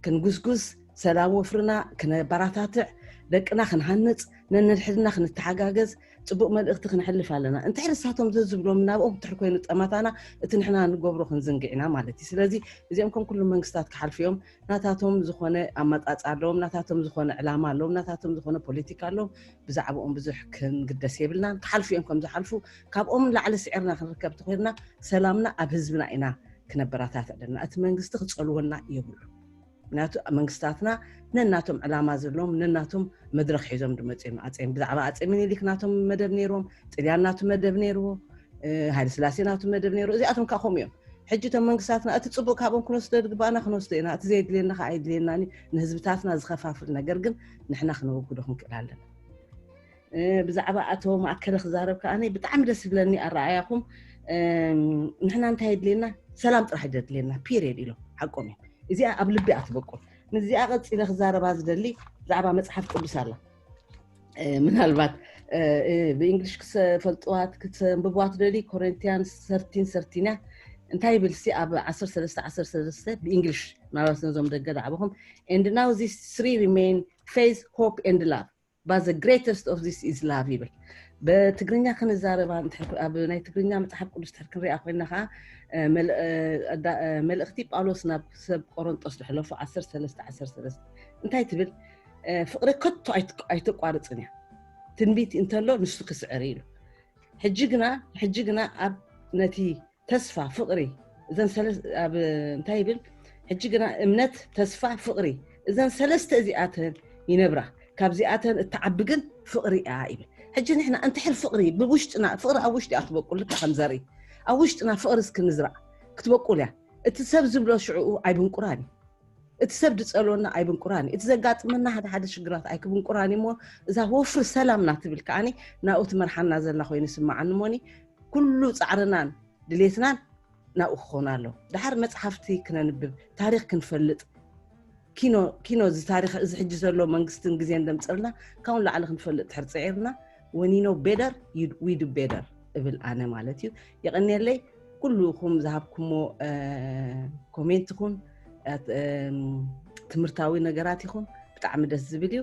ክንጉስጉስ፣ ሰላም ወፍርና ክነበራታትዕ፣ ደቅና ክንሃንፅ፣ ነንሕድና ክንተሓጋገዝ፣ ፅቡቅ መልእክቲ ክነሕልፍ ኣለና። እንድሕር ንሳቶም ዘዝብሎም ናብኦም እንድሕር ኮይኑ ጠማታና እቲ ንሕና ንገብሮ ክንዝንግዕ ኢና ማለት እዩ። ስለዚ እዚኦም ከም ኩሉ መንግስታት ክሓልፉ እዮም። ናታቶም ዝኾነ ኣመፃፅኣ ኣለዎም፣ ናታቶም ዝኾነ ዕላማ ኣለዎም፣ ናታቶም ዝኾነ ፖለቲካ ኣለዎም። ብዛዕባኦም ብዙሕ ክንግደስ የብልናን። ክሓልፉ እዮም ከም ዝሓልፉ። ካብኦም ንላዕሊ ስዒርና ክንርከብ ተኾይንና ሰላምና ኣብ ህዝብና ኢና ክነበራታትዕ ኣለና። እቲ መንግስቲ ክፀልወና የብሉ። ምክንያቱ መንግስታትና ነናቶም ዕላማ ዘለዎም ነናቶም መድረክ ሒዞም ዝመፅኡ እዮም። ኣፀ ብዛዕባ ኣፀ ሚኒሊክ ናቶም መደብ ነይርዎም፣ ጥልያን ናቱ መደብ ነይርዎ፣ ሃይለ ስላሴ ናቱ መደብ ነይሩ። እዚኣቶም ከዓ ከምኡ እዮም። ሕጂ እቶም መንግስታትና እቲ ፅቡቅ ካብኦም ክንወስዶ ዝግባእና ክንወስዶ ኢና፣ እቲ ዘየድልየና ከዓ ኣይድልየና። ንህዝብታትና ዝኸፋፍል ነገር ግን ንሕና ክነወግዶ ክንክእል ኣለና። ብዛዕባ ኣቶ ማእከለ ክዛረብ ከዓ ብጣዕሚ ደስ ዝብለኒ ኣረኣያኹም። ንሕና እንታይ የድልየና? ሰላም ጥራሕ የድልየና ፒሪየድ ኢሎም ሓቆም እዮም። እዚኣ ኣብ ልቢ ኣትበቁል። ምስዚኣ ቀፂለ ክዛረባ ዝደሊ ብዛዕባ መፅሓፍ ቅዱስ ኣላ። ምናልባት ብእንግሊሽ ክፈልጥዋ ክተንብብዋ ትደሊ ኮሪንቲያንስ ሰርቲን ሰርቲን እያ። እንታይ ይብል ሲ ኣብ ዓሰርተ ሰለስተ ዓሰርተ ሰለስተ ብእንግሊሽ ምናልባት ነዞም ደገ ዳዕበኹም and now these three remain faith, hope and love, but the greatest of this is love ይብል። ብትግርኛ ክንዛረባ ኣብ ናይ ትግርኛ መፅሓፍ ቅዱስ ትሕር ክንሪኣ ኮይና ከዓ መልእክቲ ጳውሎስ ናብ ሰብ ቆሮንጦስ ዝሕለፉ ዓሰርተ ሰለስተ ዓሰርተ ሰለስተ እንታይ ትብል? ፍቅሪ ከቶ ኣይተቋርፅን እያ። ትንቢት እንተሎ ንሱ ክስዕር ኢሉ። ሕጂ ግና ሕጂ ግና ኣብ ነቲ ተስፋ ፍቅሪ እዘን ኣብ እንታይ ይብል? ሕጂ ግና እምነት፣ ተስፋ፣ ፍቅሪ እዘን ሰለስተ እዚኣተን ይነብራ፣ ካብዚኣተን እትዓቢ ግን ፍቅሪ እያ ይብል። ሕጂ ንሕና እንተሕር ፍቅሪ ብውሽጥና ፍቅሪ ኣብ ውሽጢ እያ ክትበቁል ልካ ከም ዘርኢ ኣብ ውሽጥና ፍቅሪ እስክንዝራእ ክትበቁል እያ። እቲ ሰብ ዝብሎ ሽዕኡ ኣይብንቁራን እዩ። እቲ ሰብ ዝፀልወና ኣይብንቁራን እዩ። እቲ ዘጋጥመና ሓደ ሓደ ሽግራት ኣይክብንቁራን እዩ እሞ እዛ ወፍሪ ሰላምና ትብል ከዓኒ ናብኡ ትመርሓና ዘላ ኮይኑ ይስምዓኒ እሞኒ ኩሉ ፃዕርናን ድሌትናን ናብኡ ክኾን ኣሎ። ድሓር መፅሓፍቲ ክነንብብ፣ ታሪክ ክንፈልጥ፣ ኪኖ ኪኖ እዚ ታሪክ እዚ ሕጂ ዘሎ መንግስትን ግዜን ደምፅርና ካብኡ ንላዕሊ ክንፈልጥ ድሕር ፅዒርና when you know better you we do better እብል ኣነ ማለት እዩ። የቐንየለይ ኩሉኹም ዝሃብኩሞ ኮሜንት ይኹን ትምህርታዊ ነገራት ይኹን ብጣዕሚ ደስ ዝብል እዩ።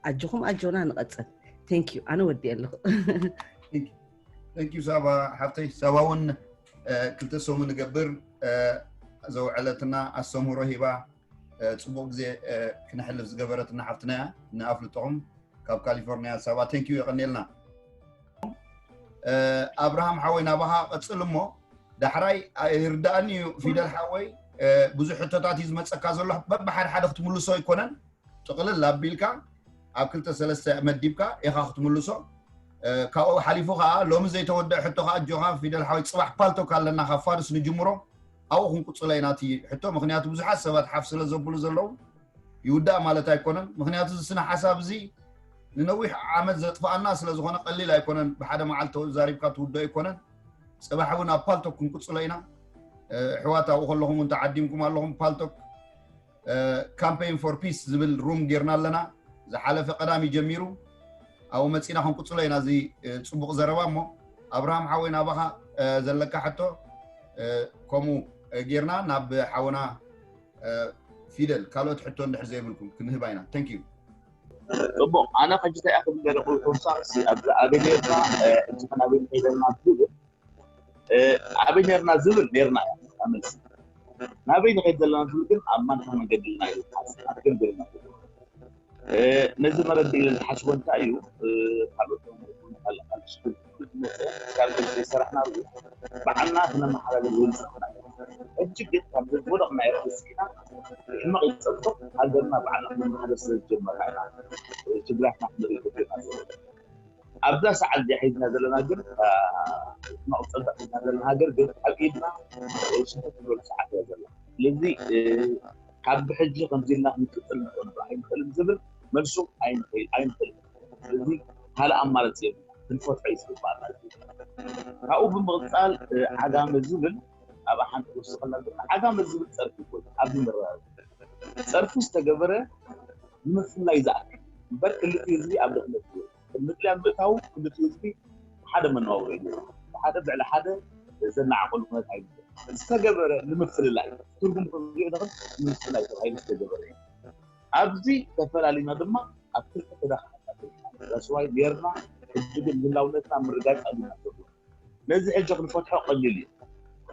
ኣጆኹም ኣጆና ንቐፅል። Thank you ኣነ ወዲኤ ኣለኹ። Thank you ሳባ ሓፍተይ። ሳባ እውን ክልተ ሰሙ ንገብር ዘውዐለትና ኣስተምህሮ ሂባ ፅቡቅ ግዜ ክነሕልፍ ዝገበረትና ሓፍትና እያ። ንኣፍልጦኹም ካብ ካሊፎርኒያ ሳባ። Thank you የቐንየልና። ኣብርሃም ሓወይ ናባኻ ቀፅል እሞ ዳሕራይ ይርዳእኒ እዩ። ፊደል ሓወይ ብዙሕ ሕቶታት እዩ ዝመፀካ ዘሎ። በብሓደ ሓደ ክትምልሶ ኣይኮነን፣ ጥቕልል ኣቢልካ ኣብ ክልተ ሰለስተ መዲብካ ኢኻ ክትምልሶ። ካብኡ ሓሊፉ ከዓ ሎሚ ዘይተወደአ ሕቶ ከዓ ኣጆኻ ፊደል ሓወይ፣ ፅባሕ ፓልቶክ ኣለና ካብ ፋርስ ንጅምሮ። ኣብኡ ክንቅፅሎ ኢና እቲ ሕቶ፣ ምክንያቱ ብዙሓት ሰባት ሓፍ ስለ ዘብሉ ዘለዉ ይውዳእ ማለት ኣይኮነን። ምክንያቱ እዚ ስነ ሓሳብ እዚ ንነዊሕ ዓመት ዘጥፍኣና ስለ ዝኾነ ቀሊል ኣይኮነን። ብሓደ መዓልቲ ተዛሪብካ ትውደኦ ኣይኮነን። ፅባሕ እውን ኣብ ፓልቶክ ክንቅፅሎ ኢና። ኣሕዋት ኣብኡ ከለኹም እውን ተዓዲምኩም ኣለኹም። ፓልቶክ ካምፔን ፎር ፒስ ዝብል ሩም ጌርና ኣለና። ዝሓለፈ ቀዳም እዩ ጀሚሩ። ኣብኡ መፂና ክንቅፅሎ ኢና እዚ ፅቡቕ ዘረባ። እሞ ኣብርሃም ሓወይ ናባኻ ዘለካ ሕቶ ከምኡ ጌርና ናብ ሓወና ፊደል ካልኦት ሕቶ እንድሕር ዘይብልኩም ክንህባ ኢና። Thank you። ፅቡቕ ኣነ ሕጂ እንታይ እያ ክብል ገለ ክውሳእ ኣብዚ ኣበይ ነርና እዚ ከናበይ ከይደና ዝብል ኣበይ ነርና ዝብል ነርና እያ መልሲ። ናበይ ንኸይድ ዘለና ዝብል ግን ኣብ ማንታ መገዲ ኢልና እዩ ዝሓስብ፣ ኣትክል ዘለና። ነዚ መረዲ ኢለ ዝሓስቦ እንታይ እዩ? ካልኦት ካልኦት ዘይሰራሕና ባዕልና ክነመሓላልፍ ዝብል ሕጂ ግን ካብ ዝወደቕና ኤርትስኪና ሕመቕ ይፀብቕ ሃገርና ባዕልና ክነመሓላልፍ ስለ ዝጀመርና ኢና ችግራትና ክንርኢ ዘለና ዘለና። ኣብዛ ሰዓት እዚኣ ሒዝና ዘለና ግን ሕመቕ ፀብቕ ሒዝና ዘለና ሃገር ግን ኣብ ኢድና ሽንፈት ትብለሉ ሰዓት እያ ዘላ። ስለዚ ካብ ብሕጂ ከምዚ ኢልና ክንቅፅል ንኽእል ኣይንኽእልን ዝብል መልሱ ኣይንኽእል ኣይንኽእል። ስለዚ ካልእ ኣማራፂ የብልና፣ ክንፈትሖ እዩ ዝግባእ ማለት እዩ። ካብኡ ብምቕፃል ዓጋመ ዝብል ኣብ ሓንቲ ክወስኸላ ዓጋመ ዝብል ፀርፊ ይኮን ኣብዚ መረጋገ ፀርፊ ዝተገበረ ንምፍላይ ዝኣክል እምበር ክልቲ ህዝቢ ኣብ ድኽነት እዩ። ምጥልያን ምእታው ክልቲ ህዝቢ ሓደ መነባብሮ እዩ። ሓደ ብዕሊ ሓደ ዘናዓቀሉ ኩነት ኣይነበረ ዝተገበረ ንምፍልላይ ትርጉም ከዝሪኦ ደኽል ንምፍልላይ ተባሂሉ ዝተገበረ እዩ። ኣብዚ ተፈላሊና ድማ ኣብ ክልተ ተዳኽመና ዳስዋይ ጌርና ሕጂ ግን ህላውነትና ምርጋፅ ኣሊና ዘሎ ነዚ ሕጂ ክንፈትሖ ቀሊል እዩ።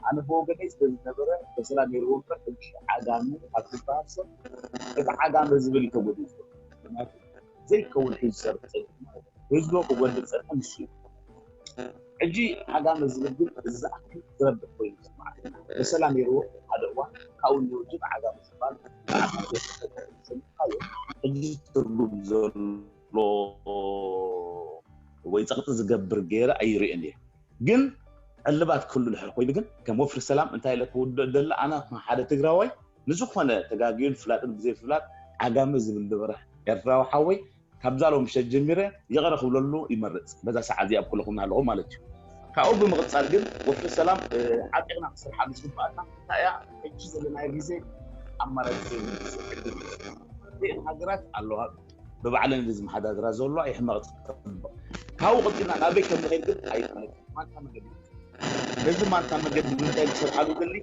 ኣነ ብወገነይ ስለ ዝነበረ በሰላ ነይርዎ እምበር ሕጂ ዓጋሚ ካብ ዝበሃል ሰብ እቲ ዓጋሚ ዝብል እዩ ተጎዲሉ። ዘይከውን ሒዙ ዝሰርሕ ፀኒሑ ማለት እዩ። ህዝቡ ክጎድእ ዝፀንሐ ንሱ እዩ። ሕጂ ዓጋሚ ዝብል ግን እዚ ዝኣክል ዝረብሕ ኮይኑ ይስማዓኒ። በሰላ ነይርዎ ሓደ እዋን ካብኡ ንውድብ ዓጋሚ ዝበሃል ሰሚዕካዮ ሕጂ ትርጉም ዘሎ ወይ ፀቕጢ ዝገብር ገይረ ኣይርእን እየ። ግን ዕልባት ክህሉ ድሕር ኮይኑ ግን ከም ወፍሪ ሰላም እንታይ ኢለ ክውድእ ደለ ኣነ ከም ሓደ ትግራዋይ ንዝኾነ ተጋግዩን ፍላጥን ብዘይ ፍላጥ ዓጋመ ዝብል ዝበረ ኤርትራዊ ሓወይ ካብዛ ሎም ምሸት ጀሚረ ይቕረ ክብለሉ ይመርፅ። በዛ ሰዓት እዚኣ ኣብ ኩለኹም ኣለኹ ማለት እዩ። ካብኡ ብምቕፃል ግን ወፍሪ ሰላም ዓጢቕና ክስርሓሉ ዝግባኣና እንታይ እያ? ሕጂ ዘለናዮ ግዜ ኣማራፂ ዘይብሉ ግዜ ዕድል እዩ። እዚአን ሃገራት ኣለዋ ብባዕለን እዚ ዝመሓዳድራ ዘለዋ ይሕመቕ ፅብቕ። ካብኡ ቀፂልና ናበይ ከም ንኸይድ ግን ኣይፍለጥ። ማንታ መገዲ ነዚ ማንታ መገዲ ንምንታይ ዝሰርሓሉ ገሊ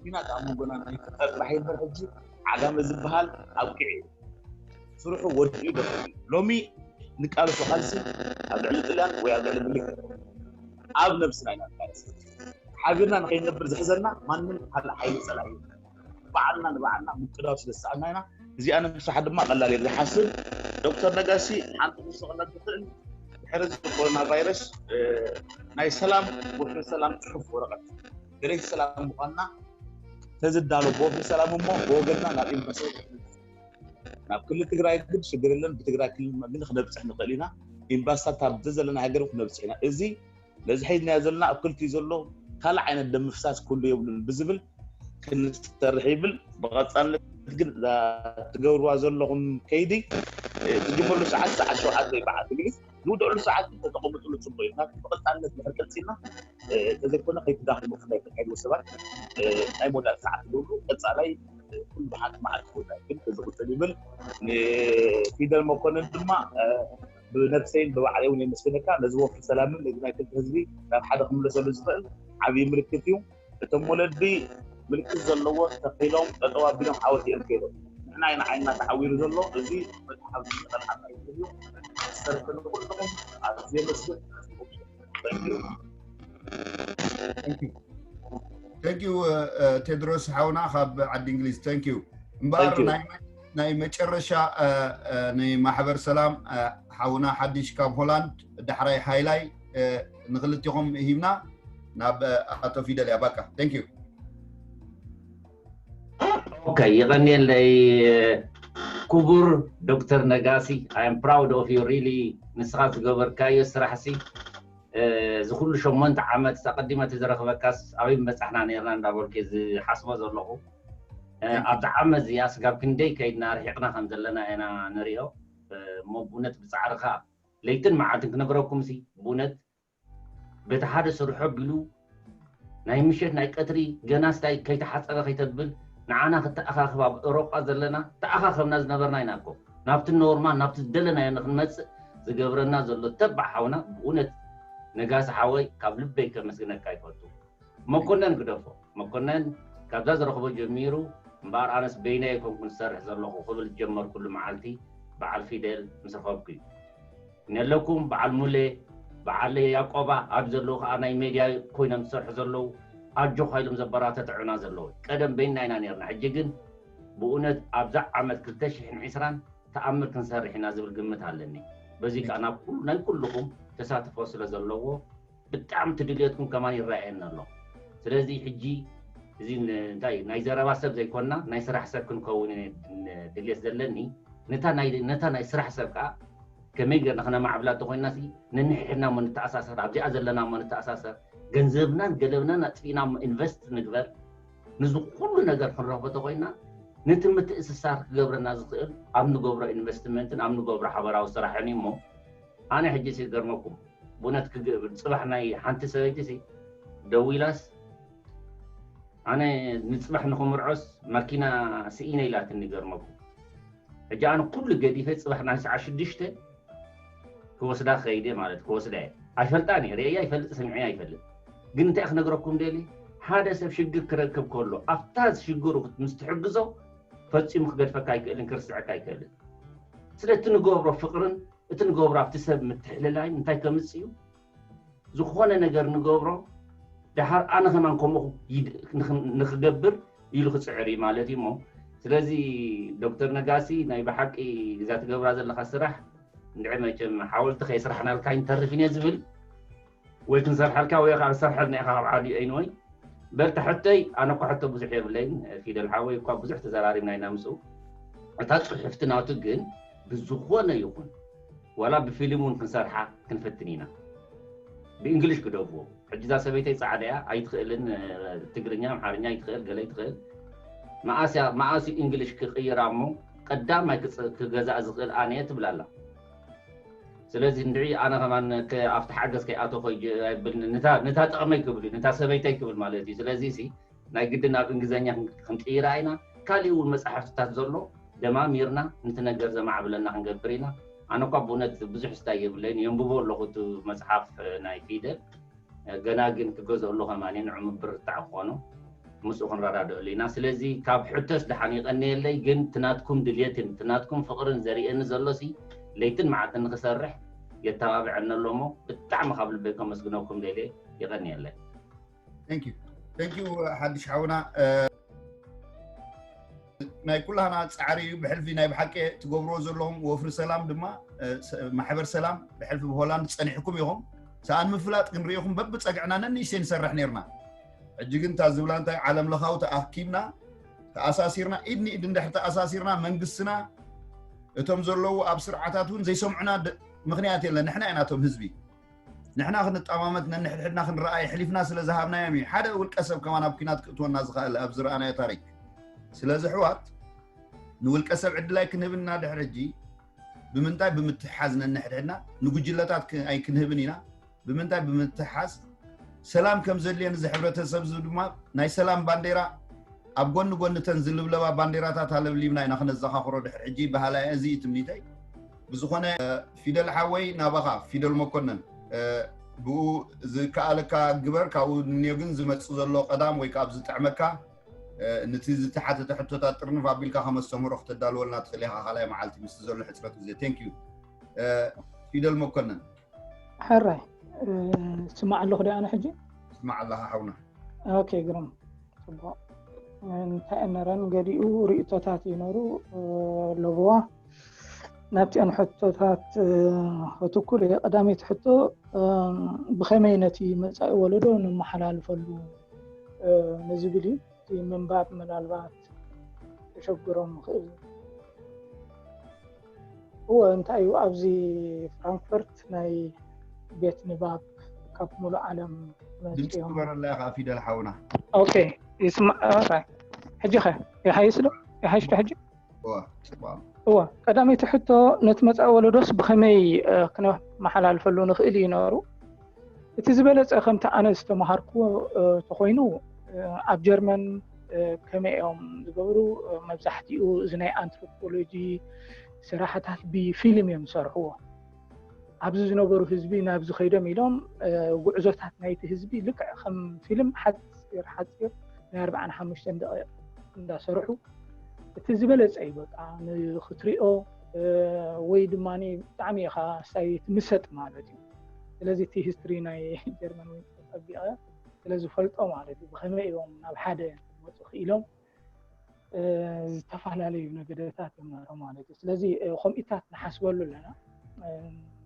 ኲናት ኣብ መንጎና ናይ ፍጠር ጥራሕ ይበር ሕጂ ዓጋመ ዝበሃል ኣብቂዑ እዩ። ስርሑ ወዲኡ ደኺሙ እዩ። ሎሚ ንቃለሶ ቃልሲ ኣብ ልዕሊ ጥልያን ወይ ኣብ ልዕሊ ምልክት ኣብ ነብስና ኢና ንቃለስ። ሓቢርና ንኸይንነብር ዝሕዘና ማንም ካልእ ሓይሊ ፀላኢ ባዕልና ንባዕልና ምቅዳው ስለ ዝሰኣልና ኢና። እዚኣ ንምስራሕ ድማ ቀላል እየ ዝሓስብ። ዶክተር ነጋሲ ሓንቲ ክትስቕላ ትኽእል ድሕሪ እዚ ኮሮና ቫይረስ ናይ ሰላም ወፍሪ ሰላም ፅሑፍ ወረቐት ገለይቲ ሰላም ምዃንና ተዝዳሎ ብወፍሪ ሰላም እሞ ብወገንና ናብ ኤምባሲ ናብ ክልል ትግራይ ግን ሽግር የለን። ብትግራይ ክልል ግን ክነብፅሕ ንኽእል ኢና። ኤምባስታት ኣብ ዘለና ሃገር ክነብፅሕ ኢና። እዚ ነዚ ሒዝናዮ ዘለና ኣብ ክልቲኡ ዘሎ ካልእ ዓይነት ደም ምፍሳስ ክህሉ የብሉን ብዝብል ክንሰርሕ ይብል። ብቐፃልነት ግን እዛ ትገብርዋ ዘለኹም ከይዲ ትጅምርሉ ሰዓት ሰዓት ሸውዓተ ይበዓል እንግሊዝ ዝውድእሉ ሰዓት ግን ተተቐምጥሉ ፅቡቅ እዩ። ምክንያቱ ብቐፃልነት ድሕር ቀፂልና ተዘይኮነ ከይትዳኽሙ ብፍላይ ተካይድዎ ሰባት ናይ መወዳእቲ ሰዓት ዝብሉ ቀፃላይ ኩሉ ብሓንቲ መዓልቲ ክወዳ ግን ተዝቕፅል ይብል። ንፊደል መኮንን ድማ ብነብሰይን ብባዕለይ እውን የመስግነካ። ነዚ ወፍሪ ሰላምን ነዚ ናይ ክልተ ህዝቢ ናብ ሓደ ክምለሰሉ ዝኽእል ዓብዪ ምልክት እዩ። እቶም ወለዲ ምልክት ዘለዎ ተኺሎም ጠጠው ኣቢሎም ሓወልቲ እዮም ከይዶም። ንሕና ኢና ዓይንና ተዓዊሩ ዘሎ። እዚ መጽሓፍ ዝጠልሓና እዩ። ዝሰርሕ ንኩልኹም ኣዝየ መስግን። Thank you. Thank you, uh, uh, ቴድሮስ ሓውና ካብ ዓዲ እንግሊዝ። Thank you. እምበኣር ናይ መጨረሻ ናይ ማሕበር ሰላም ሓውና ሓድሽ ካብ ሆላንድ ዳሕራይ ሃይላይ ንክልቲኹም ሂብና ናብ ኣቶ ፊደል ያባካ። Thank you. Okay, ይቐንየለይ ክቡር ዶክተር ነጋሲ። I am proud of you, really. ንስኻ ዝገበርካዮ ስራሕሲ እዚ ኩሉ ሸሞንተ ዓመት ኣቐዲመ ተዝረኽበካስ ኣበይ ምበጻሕና ነርና እንዳበልኩ ዝሓስቦ ዘለኹ። ኣብዛ ዓመት እዚኣ ስጋብ ክንደይ ከይድና ርሒቕና ከም ዘለና ኢና ንሪኦ። እሞ ብእውነት ብፃዕርኻ ለይትን መዓልትን ክነግረኩም ሲ ብእውነት በቲ ሓደ ስርሖ ቢሉ ናይ ምሸት ናይ ቀትሪ ገና ስታይ ከይተሓፀበ ከይተብል ንዓና ክተኣኻኽብ ኣብ ኤውሮጳ ዘለና ተኣኻኸብና ዝነበርና ኢና እኮ ናብቲ ኖርማል ናብቲ ዝደለናዮ ንክንመፅእ ዝገብረና ዘሎ ተባዕ ሓውና ብእውነት ነጋሲ ሓወይ ካብ ልበይ ከመስግነካ ይፈቱ። መኮነን ግደፎ መኮነን ካብዛ ዝረኽቦ ጀሚሩ እምበኣር ኣነስ በይነይ ኣይኮንኩን ዝሰርሕ ዘለኹ ክብል ዝጀመርኩሉ መዓልቲ በዓል ፊደል ምስ ረኸብኩ እዩ። ነለኩም በዓል ሙሌ በዓል ያቆባ ኣብ ዘለዉ ከዓ ናይ ሜድያ ኮይኖም ዝሰርሑ ዘለዉ ኣጆኻ ኢሎም ዘበራተትዑና ዘለዉ። ቀደም በይንና ኢና ነርና፣ ሕጂ ግን ብእውነት ኣብዛ ዓመት ክልተ ሽሕን ዕስራን ተኣምር ክንሰርሕ ኢና ዝብል ግምት ኣለኒ። በዚ ከዓ ናብ ኩሉ ናይ ኩልኹም ተሳትፎ ስለ ዘለዎ ብጣዕሚ ትድልየትኩም ከማን ይረኣየኒ ኣሎ። ስለዚ ሕጂ እዚ እንታይ ናይ ዘረባ ሰብ ዘይኮንና ናይ ስራሕ ሰብ ክንከውን ድልየት ዘለኒ። ነታ ናይ ስራሕ ሰብ ከዓ ከመይ ገርና ክነማዕብላ እንተኮይና ሲ ነንሕድና እሞ ንተኣሳሰር፣ ኣብዚኣ ዘለና እሞ ንተኣሳሰር፣ ገንዘብናን ገለብናን ኣጥፊእና እሞ ኢንቨስት ንግበር። ንዚ ኩሉ ነገር ክንረኽቦ ተኮይና ነቲ ምትእስሳር ክገብረና ዝኽእል ኣብ ንገብሮ ኢንቨስትመንትን ኣብ ንገብሮ ሓበራዊ ስራሕን እዩ። እሞ ኣነ ሕጂ ሲ ገርመኩም ብእውነት ክግ- ጽባሕ ናይ ሓንቲ ሰበይቲ ሲ ደዊላስ ኣነ ንጽባሕ ንኽምርዖስ ማኪና ስኢነ ኢላትኒ። ገርመኩም ሕጂ ኣነ ኩሉ ገዲፈ ጽባሕ ናይ ሰዓት ሽዱሽተ ክወስዳ ከይደ ማለት ክወስዳ እየ። ኣይፈልጣን እየ፣ ርእያ ይፈልጥ፣ ሰሚዐ ኣይፈልጥ። ግን እንታይ ክነግረኩም ደሊ፣ ሓደ ሰብ ሽግር ክረክብ ከሎ ኣብታ ሽግሩ ምስ ትሕግዞ ፈጺሙ ክገድፈካ ኣይክእልን፣ ክርስዐካ ኣይክእልን። ስለ እቲ ንገብሮ ፍቕርን እቲ ንገብሮ ኣብቲ ሰብ ምትሕልላይን እንታይ ከምጽእ እዩ ዝኾነ ነገር ንገብሮ ደሓር ኣነ ከማን ከምኡ ይድ- ንኽ- ንኽገብር ኢሉ ክጽዕር እዩ ማለት እዩ። እሞ ስለዚ ዶክተር ነጋሲ ናይ ብሓቂ እዛ ትገብራ ዘለካ ስራሕ እንድዒ መቸም ሓወልቲ ከይስራሕናልካ ይንተርፍ እየ ዝብል ወይ ክንሰርሐልካ ወይ ከዓ ዝሰርሐልና ኢኻ ካብ ዓዲ ኣይንወይ በል ተሕተይ ኣነ እኳ ሕቶ ብዙሕ የብለይን። ፊደል ሓወይ እኳ ብዙሕ ተዘራሪብና ኢና ምስኡ። እታ ፅሑፍቲ ናቱ ግን ብዝኾነ ይኹን ዋላ ብፊልም እውን ክንሰርሓ ክንፈትን ኢና። ብእንግሊሽ ግደፍዎ። ሕጂ እዛ ሰበይተይ ፃዕዳ እያ ኣይትኽእልን። ትግርኛ ኣምሓርኛ ኣይትኽእል ገለ ኣይትኽእል። መኣስ እዩ እንግሊሽ ክቕይራ እሞ ቀዳማይ ክገዛእ ዝኽእል ኣነ እየ ትብል ኣላ። ስለዚ እንድዒ ኣነ ከማን ኣብቲ ሓገዝ ከይኣተኹ ኣይብልን። ነታ ጠቕመይ ክብል እዩ፣ ነታ ሰበይተይ ክብል ማለት እዩ። ስለዚ ሲ ናይ ግድን ኣብ እንግሊዝኛ ክንቅይራ ኢና። ካሊእ እውን መፅሓፍትታት ዘሎ ደማሚርና ነቲ ነገር ዘማዕብለና ክንገብር ኢና። ኣነ እኳ ብእውነት ብዙሕ ስታይ የብለይን፣ የንብቦ ኣለኹ እቲ መፅሓፍ ናይ ፊደል። ገና ግን ክገዝኦ ኣሎ ከማን ንዑ ምብርታዕ ክኾኑ ምስኡ ክንረዳድእሉ ኢና። ስለዚ ካብ ሕቶስ ደሓን ይቐንየለይ፣ ግን ትናትኩም ድልየትን ትናትኩም ፍቕርን ዘርእየኒ ዘሎሲ ለይትን መዓልትን ንክሰርሕ የተባብዐኒ ኣሎ እሞ ብጣዕሚ ካብ ልበይ ከመስግነኩም ደልየ። ይቐንየለይ። ሓድሽ ሓውና ናይ ኩላና ፃዕሪ እዩ። ብሕልፊ ናይ ብሓቂ ትገብርዎ ዘለኹም ወፍሪ ሰላም ድማ ማሕበር ሰላም ብሕልፊ ብሆላንድ ፀኒሕኩም ኢኹም። ሰኣን ምፍላጥ ክንሪኢኹም በብፀግዕና ነንእሽተይ ንሰርሕ ነርና። ሕጂ ግን እታ ዝብላ እንታይ ዓለም ለኻዊ ተኣኪብና ተኣሳሲርና ኢድ ንኢድ እንድሕር ተኣሳሲርና መንግስትና እቶም ዘለዉ ኣብ ስርዓታት እውን ዘይሰምዑና ምክንያት የለን። ንሕና ኢና እቶም ህዝቢ ንሕና ክንጠማመት ነንሕድሕድና ክንረኣ የሕሊፍና ስለ ዝሃብናዮም እዩ። ሓደ ውልቀ ሰብ ከማን ኣብ ኲናት ክእትወና ዝኽእል ኣብ ዝረኣናዮ ታሪክ። ስለዚ ኣሕዋት ንውልቀ ሰብ ዕድል ኣይክንህብን ኢና ድሕሪ ሕጂ ብምንታይ ብምትሕሓዝ ነንሕድሕድና ንጉጅለታት ኣይክንህብን ኢና። ብምንታይ ብምትሕሓዝ ሰላም ከም ዘድልየን እዚ ሕብረተሰብ እዚ ድማ ናይ ሰላም ባንዴራ ኣብ ጎኒ ጎኒ ተን ዝልብለባ ባንዴራታት ኣለብሊብና ኢና ክነዘኻኽሮ ድሕሪ ሕጂ በሃላይ እዚ እዩ ትምኒተይ። ብዝኾነ ፊደል ሓወይ ናባኻ ፊደል መኮነን ብኡ ዝከኣለካ ግበር። ካብኡ ንዮ ግን ዝመፅእ ዘሎ ቀዳም ወይ ከዓ ዝጥዕመካ ንቲ ዝተሓተተ ሕቶታት ጥርንፍ ኣቢልካ ከመስተምህሮ ክተዳልወልና ትኽእል ኢኻ ካልኣይ መዓልቲ ምስቲ ዘሎ ሕፅረት ግዜ። Thank you ፊደል መኮነን። ሕራይ ስማዕ ኣለኹ ዶ ኣነ ሕጂ? ስማዕ ኣለኻ ሓውና። ኦኬ ግርም ጽቡቕ። እንታይ እነረን ገሊኡ ርእቶታት ይኖሩ ለብዋ ናብቲኣን ሕቶታት ክትኩር እየ። ቀዳመይቲ ሕቶ ብኸመይ ነቲ መጻኢ ወለዶ ነመሓላልፈሉ ንዝብል እዩ። እቲ ምንባብ ምናልባት ተሸግሮም ይኽእል። እወ እንታይ እዩ ኣብዚ ፍራንክፈርት ናይ ቤት ንባብ ካብ ሙሉእ ዓለም ድምፂ ትበረላ ኢኻ ፊደል ሓውና። ኦኬ ይስማዕ። ሕጂ ኸ ይሓይሽ ዶ? ይሓይሽ ዶ ሕጂ? እወ ቀዳመይቲ ሕቶ ነቲ መፃኢ ወለዶስ ብኸመይ ክነመሓላልፈሉ ንኽእል እዩ ነሩ? እቲ ዝበለፀ ከምቲ ኣነ ዝተምሃርኩዎ ተኾይኑ ኣብ ጀርመን ከመይ እዮም ዝገብሩ? መብዛሕትኡ እዚ ናይ ኣንትሮፖሎጂ ስራሕታት ብፊልም እዮም ዝሰርሕዎ። ኣብዚ ዝነበሩ ህዝቢ ናብዚ ከይዶም ኢሎም ጉዕዞታት ናይቲ ህዝቢ ልክዕ ከም ፊልም ሓፂር ሓፂር ናይ ኣርባዓን ሓሙሽተን ደቂቕ እንዳሰርሑ እቲ ዝበለፀ እዩ በቃ ንክትሪኦ ወይ ድማ ብጣዕሚ ኢኻ ሳይ ትምሰጥ ማለት እዩ። ስለዚ እቲ ሂስትሪ ናይ ጀርመን ወይ ፀቢቐ ስለ ዝፈልጦ ማለት እዩ ብኸመይ እዮም ናብ ሓደ መፁ ክኢሎም ዝተፈላለዩ ነገደታት እዮም ናቶም ማለት እዩ። ስለዚ ከምኢታት ንሓስበሉ ኣለና።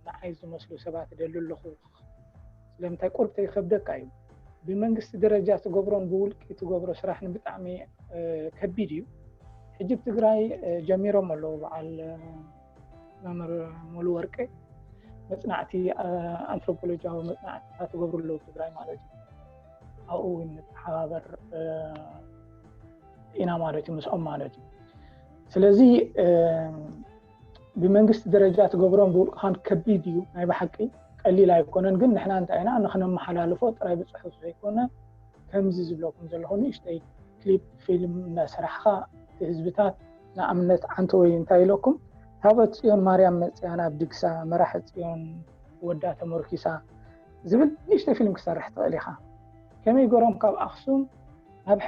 ንዓይ ዝመስሉ ሰባት ደሉ ኣለኹ። ስለምንታይ ቁርብ ተይከብደካ እዩ። ብመንግስቲ ደረጃ ትገብሮን ብውልቂ ትገብሮ ስራሕን ብጣዕሚ ከቢድ እዩ። ሕጂ ትግራይ ጀሚሮም ኣለዉ። በዓል መምህር ሙሉ ወርቄ መፅናዕቲ ኣንትሮፖሎጂያዊ መፅናዕትታት ትገብሩ ኣለዉ ትግራይ ማለት እዩ። ኣብኡ እውን ንተሓባበር ኢና ማለት እዩ ምስኦም ማለት እዩ። ስለዚ ብመንግስቲ ደረጃ ትገብሮን ብውልቅኻን ከቢድ እዩ ናይ ብሓቂ ቀሊል ኣይኮነን። ግን ንሕና እንታይ ኢና ንክነመሓላልፎ ጥራይ ብፅሑፍ ዘይኮነ ከምዚ ዝብለኩም ዘለኹ ንእሽተይ ክሊፕ ፊልም እናሰራሕኻ እቲ ህዝብታት ንኣብነት ዓንተ ወይ እንታይ ኢለኩም ታቦት ፅዮን ማርያም መፅያ ናብ ድግሳ መራሒ ፅዮን ወዳ ተመርኪሳ ዝብል ንእሽተይ ፊልም ክሰርሕ ትኽእል ኢኻ። ከመይ ገሮም ካብ ኣክሱም ናብ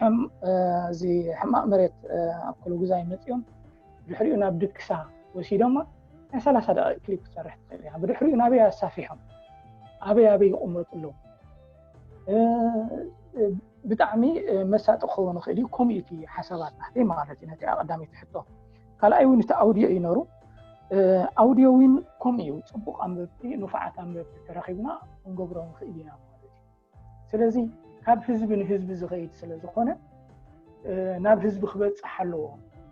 እዚ ሕማቕ መሬት ኣብ ኮሎጉዛይ መፅኦም ድሕሪኡ ናብ ድግሳ ወሲዶማ ናይ ሰላሳ ደቂቕ ክሊፕ ክሰርሕ ትኽእል ኢኻ። ብድሕሪኡ ናበይ ኣሳፊሖም ኣበይ ኣበይ ይቕመጡ ኣለዉ። ብጣዕሚ መሳጢ ክኸውን ይኽእል እዩ። ከምኡ እቲ ሓሳባት ናተይ ማለት እዩ ነቲ ኣቐዳሚት ሕቶ። ካልኣይ እውን እቲ ኣውዲዮ እዩ ነሩ። ኣውዲዮ እውን ከምኡ እዩ። ፅቡቕ ኣንበብቲ፣ ንፉዓት ኣንበብቲ ተረኺብና ክንገብሮ ንኽእል ኢና ማለት እዩ። ስለዚ ካብ ህዝቢ ንህዝቢ ዝኸይድ ስለ ዝኾነ ናብ ህዝቢ ክበፅሕ ኣለዎ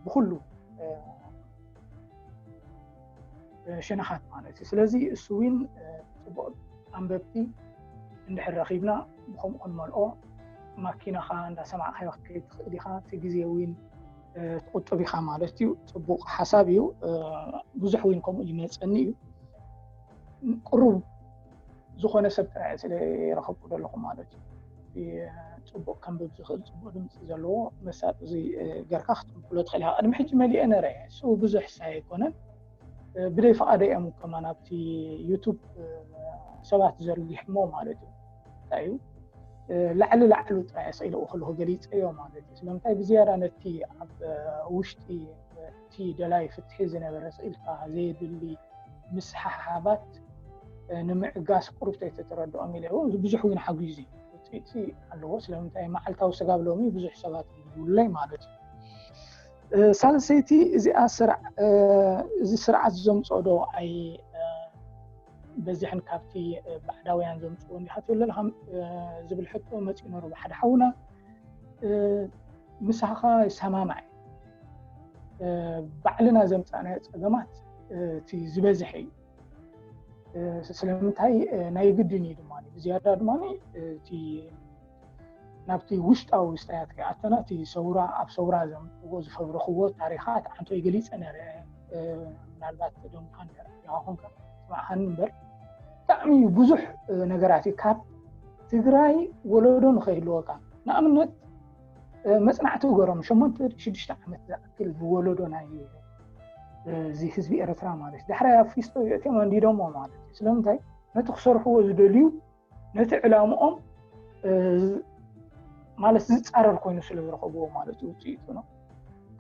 ብኩሉ ሸነኻት ማለት እዩ። ስለዚ እሱ እውን ፅቡቕ ኣንበብቲ እንድሕር ረኺብና ብከምኡ ክንመልኦ ማኪናኻ እንዳሰማዕካዮ ክትከይድ ትኽእል ኢኻ። እቲ ግዜ እውን ትቁጥብ ኢኻ ማለት እዩ። ፅቡቕ ሓሳብ እዩ። ብዙሕ እውን ከምኡ ይመፀኒ እዩ። ቅሩብ ዝኾነ ሰብ ጥራይ ስለ ይረኸብኩ ዘለኹ ማለት እዩ። ፅቡቅ ከንብብ ዝኽእል ፅቡቅ ድምፂ ዘለዎ መሳጢ እዚ ገርካ ክትምክሎ ትኽእል ኢኻ። ቅድሚ ሕጂ መሊአ ነረ እሱ ብዙሕ ሳይ ኣይኮነን። ብደይ ፍቓደ እዮም ከማን ኣብቲ ዩቱብ ሰባት ዘርጊሕሞ ማለት እዩ። እንታይ እዩ ላዕሊ ላዕሉ ጥራይ ስኢለኡ ከለኹ ገሊፀዮ ማለት እዩ። ስለምንታይ ብዝያዳ ነቲ ኣብ ውሽጢ እቲ ደላይ ፍትሒ ዝነበረ ስኢልካ ዘየድሊ ምስሓሓባት ንምዕጋስ ቁሩብ ተይተተረድኦም ኢለ እውን ብዙሕ እውን ሓጒዙ ውፅኢት ኣለዎ። ስለምንታይ መዓልታዊ ስጋብ ሎሚ ብዙሕ ሰባት ይብሉለይ ማለት እዩ። ሳልሰይቲ እዚኣ እዚ ስርዓት ዘምፅኦ ዶ ኣይ በዚሕን ካብቲ ባዕዳውያን ዘምፅዎ እንዲኻ ትብል ዘለኻ ዝብል ሕቶ መፂኡ ነሩ ብሓደ ሓውና ምሳኻ ይሰማማዕ ባዕልና ዘምፃእናዮ ፀገማት እቲ ዝበዝሐ እዩ። ስለምንታይ ናይ ግድን እዩ ድማ ብዝያዳ ድማ እቲ ናብቲ ውሽጣዊ ስታያት ከይኣተና እቲ ሰውራ ኣብ ሰውራ ዘምፅዎ ዝፈብረኽዎ ታሪኻት ዓንቶይ ገሊፀ ነረ ምናልባት ደምካ ንደረኻ ኮንካ ስማዕኻኒ እምበር ብጣዕሚ ብዙሕ ነገራት እዩ ካብ ትግራይ ወለዶ ንኸይህልወካ ንኣብነት መፅናዕቲ እገሮም ሸሞንተ ሽዱሽተ ዓመት ዝኣክል ብወለዶ ናይ እዚ ህዝቢ ኤርትራ ማለት ዳሕራይ ኣብ ፊስቶ የእትዮም ኣንዲዶሞ ማለት እዩ። ስለምንታይ ነቲ ክሰርሕዎ ዝደልዩ ነቲ ዕላምኦም ማለት ዝፃረር ኮይኑ ስለ ዝረኸብዎ ማለት እዩ ውፅኢቱ ነው።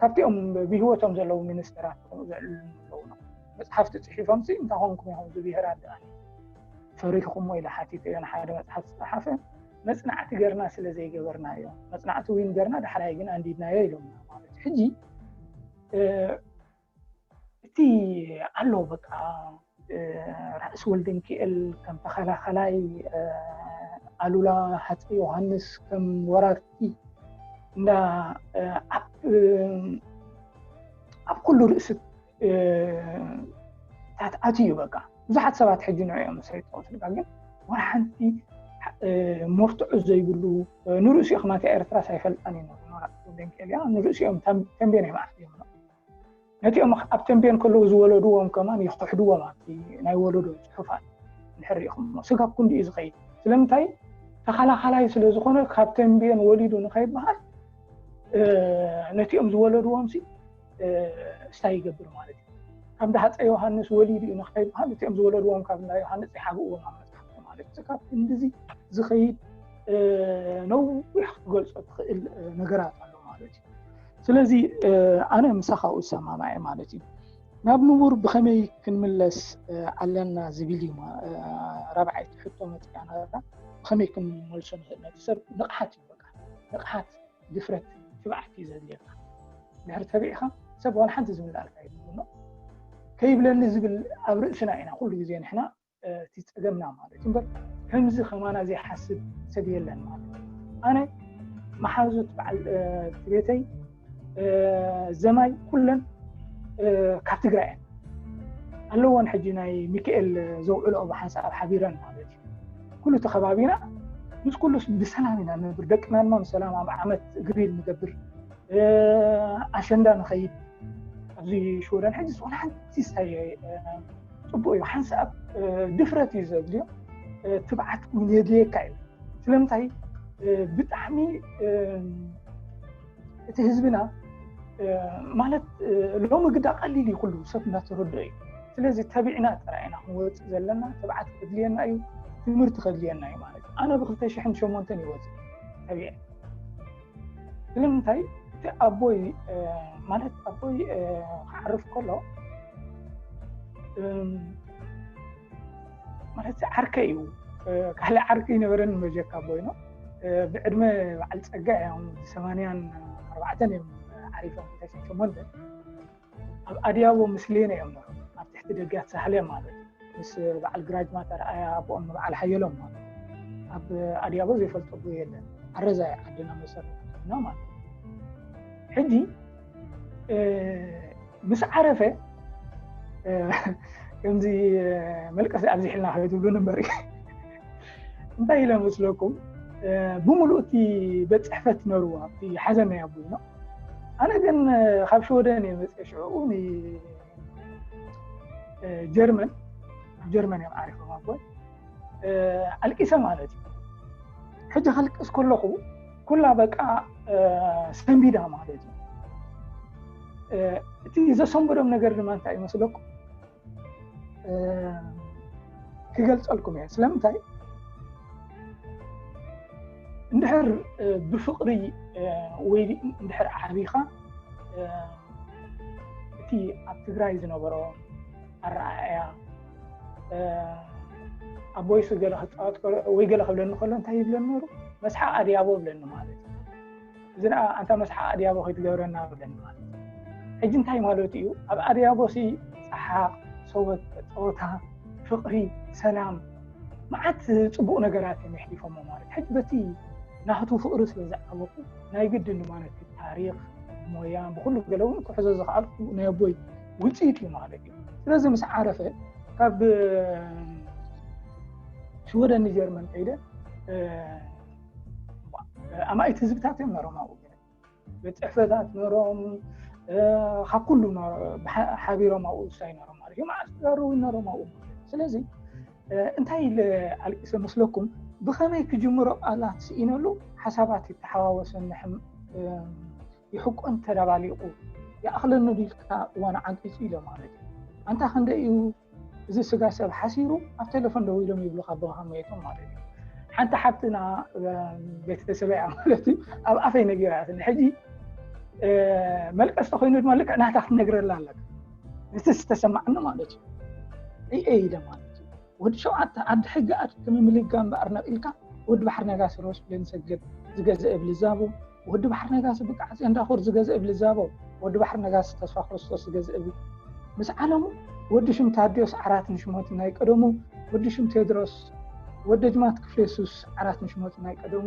ካብቲኦም ብህይወቶም ዘለዉ ሚኒስተራት ከምኡ ዘዕልሉኒ ኣለዉ ነው። መፅሓፍቲ ፅሒፎም ሲ እንታይ ኮንኩም ኢኹም እዚ ብሄር ኣደኣኒ ፈሪሕኹሞ ኢለ ሓቲተዮ ንሓደ መፅሓፍ ዝፀሓፈ መፅናዕቲ ገርና ስለ ዘይገበርናዮ መፅናዕቲ ዊን ገርና ዳሕራይ ግን ኣንዲድናዮ ኢሎምና ማለት እዩ። ሕጂ እቲ ኣሎ በቃ ራእሲ ወልደንኪኤል ከም ተኸላኸላይ ኣሉላ ሃፀ ዮሃንስ ከም ወራርቲ እንዳ ኣብ ኩሉ ርእሲ ታት ኣትዩ በቃ ብዙሓት ሰባት ሕጂ ንዕኦም ሰይጠው ስልካ ግን ወላ ሓንቲ መርትዖ ዘይብሉ ንርእሲኡ ከማንካ ኤርትራ ሳይፈልጣን እዩ ራእሲ ወልደንኪኤል እያ ንርእሲኦም ተንቤን ይመዓት እዮም ነቲኦም ኣብ ተንቤን ከለዉ ዝወለድዎም ከማን ይኽሕድዎም ኣብቲ ናይ ወለዶ ፅሑፋት እንድሕር ሪኢኹሞ ስጋብ ክንዲ እዩ ዝኸይድ። ስለምንታይ ተኸላኻላይ ስለ ዝኾነ ካብ ተንቤን ወሊዱ ንኸይበሃል ነቲኦም ዝወለድዎም ሲ ስታይ ይገብር ማለት እዩ። ካብ እንዳ ሃፀ ዮሃንስ ወሊዱ እዩ ንኸይበሃል እቲኦም ዝወለድዎም ካብ እንዳ ዮሃንስ ይሓብእዎም ኣብ መፅሓፍቲ ማለት እዩ። ስጋብ ክንድዚ ዝኸይድ ነዊሕ ክትገልፆ ትኽእል ነገራት ኣሎ ማለት እዩ። ስለዚ ኣነ ምሳኻ እሰማማዕ ማለት እዩ። ናብ ንቡር ብኸመይ ክንምለስ ኣለና ዝብል እዩ። ራብዓይቲ ሕቶ መፅያ ናታ ብኸመይ ክንመልሶ ንኽእል ነቲ ሰብ ንቕሓት እዩ። በቃ ንቕሓት ድፍረት ትብዓት እዩ ዘድልየካ። ድሕሪ ተቢዕካ ሰብ ዋላ ሓንቲ ዝምልኣልካ የብሉን። ከይብለኒ ዝብል ኣብ ርእስና ኢና ኩሉ ግዜ ንሕና እቲ ፀገምና ማለት እዩ። እምበር ከምዚ ከማና ዘይሓስብ ሰብ የለን ማለት እዩ። ኣነ መሓዙት በዓል ቤተይ ዘማይ ኩለን ካብ ትግራይ እየን ኣለዎን። ሕጂ ናይ ሚካኤል ዘውዕልኦ ብሓንሳብ ሓቢረን ማለት እዩ። ኩሉ ተኸባቢና ምስ ኩሉስ ብሰላም ኢና ንነብር። ደቅና ድማ ብሰላም ኣብ ዓመት ግሪል ንገብር፣ ኣሸንዳ ንኸይድ ኣብዚ ሽወደን። ሕጂ ዝኾነ ሓንቲ ስታይ ፅቡቅ እዩ። ሓንሳብ ድፍረት እዩ ዘድልዮ። ትብዓት እውን የድልየካ እዩ። ስለምንታይ ብጣዕሚ እቲ ህዝብና ማለት ሎሚ ግዳ ቀሊል እዩ ኩሉ ሰብ እንዳተረድኦ እዩ። ስለዚ ተቢዕና ጥራይ ኢና ክንወፅእ ዘለና። ትብዓት ከድልየና እዩ፣ ትምህርቲ ከድልየና እዩ ማለት እዩ። ኣነ ብ2008 ይወፅእ ተቢዐ። ስለምንታይ እቲ ኣቦይ ማለት ኣቦይ ክዓርፍ ከሎ ማለት ዓርከ እዩ። ካልእ ዓርከ ይነበረን መጀካ ኣቦይ ነው። ብዕድመ በዓል ፀጋ እዮም ሰማንያን ኣርባዕተን እዮም ዓሪፎም። ተሸሞንተ ኣብ ኣድያቦ ምስሌነ እዮም ነሮም ኣብ ትሕቲ ደጋት ሳህለ ማለት እዩ። ምስ በዓል ግራጅማት ኣርኣያ ኣቦኦም ንበዓል ሓየሎም ማለት ኣብ ኣድያቦ ዘይፈልጦ ኣቦ የለን። ኣረዛ ዓድና መሰረት ነው ማለት ሕጂ ምስ ዓረፈ ከምዚ መልቀስ ኣብዚሕልና ከይትብሉ ንበር እንታይ ኢለ መስለኩም? ብምሉእ እቲ ቤት ፅሕፈት ነሩ ኣብቲ ሓዘን ናይ ኣቦይ ነው። ኣነ ግን ካብ ሽወደን እየ መፅአ ሽዕኡ ጀርመን ኣብ ጀርመን እዮም ዓሪፎም ኣቦይ። ኣልቂሰ ማለት እዩ። ሕጂ ከልቅስ ከለኹ ኩላ በቃ ሰንቢዳ ማለት እዩ። እቲ ዘሰንበዶም ነገር ድማ እንታይ ይመስለኩም? ክገልፀልኩም እየ። ስለምንታይ እንድሕር ብፍቕሪ ወይ እንድሕር ዓቢኻ እቲ ኣብ ትግራይ ዝነበሮ ኣረኣእያ ኣቦይስ ገለ ክፃወት ወይ ገለ ክብለኒ ከሎ እንታይ ይብለኒ ነሩ? መስሓ ኣድያቦ ብለኒ ማለት እዩ። እዚ ደኣ ኣንታ መስሓ ኣድያቦ ከይትገብረና ብለኒ ማለት እዩ። ሕጂ እንታይ ማለት እዩ? ኣብ ኣድያቦ ሲ ፀሓቕ፣ ሰወት፣ ፀወታ፣ ፍቕሪ፣ ሰላም መዓት ፅቡቕ ነገራት እዮም የሕሊፎሞ ማለት ሕጂ በቲ ናህቱ ፍቕሪ ስለ ዝዓበኩ ናይ ግድን ድማ ነቲ ታሪኽ ሞያ ብኩሉ ገለ እውን ክሕዞ ዝኽኣልኩ ናይ ኣቦይ ውፅኢት እዩ ማለት እዩ። ስለዚ ምስ ዓረፈ ካብ ሽወደን ንጀርመን ከይደ ኣማኢት ህዝብታት እዮም ነሮም ኣብኡ። ቤት ፅሕፈታት ነሮም ካብ ኩሉ ሓቢሮም ኣብኡ ዝሳይ ነሮም ማለት እዩ። መዓስ ተጋሩ ነሮም ኣብኡ። ስለዚ እንታይ ኢለ ኣልቂሰ መስለኩም? ብኸመይ ክጅምሮ ቃላት ስኢነሉ ሓሳባት ይተሓዋወሰኒ። ይሕቆን ተዳባሊቑ ይኣኽለኒ ዲልካ እዋን ዓንቂፁ ኢለ ማለት እዩ። ኣንታ ክንደይ እዩ እዚ ስጋ ሰብ ሓሲሩ ኣብ ቴሌፎን ደው ኢሎም ይብሉካ ኣቦኻ ሞይቶም ማለት እዩ። ሓንቲ ሓብትና ቤተሰበይ ማለት እዩ ኣብ ኣፈይ ነጊራትኒ። ሕጂ መልቀስ ተኮይኑ ድማ ልክዕ ናታ ክትነግረላ ኣለካ። እቲ ዝተሰማዕኒ ማለት እዩ። እየ ኢለ ማለት እዩ። ወዲ ሸውዓተ ዓዲ ሕጊ ኣድክሚ ምልጋ እምበኣር ነቒልካ ወዲ ባሕሪ ነጋሲ ሮስ ብሌን ሰገድ ዝገዝእ እብል ዛቦ ወዲ ባሕሪ ነጋሲ ብቃዕ ዜንዳኹር ዝገዝእ እብል ዛቦ ወዲ ባሕሪ ነጋሲ ተስፋ ክርስቶስ ዝገዝእ እብል ምስ ዓለሙ ወዲ ሽም ታዲዮስ ዓራት ንሽሞት ናይ ቀደሙ ወዲ ሽም ቴድሮስ ወደ ጅማት ክፍሌሱስ ዓራት ንሽሞት ናይ ቀደሙ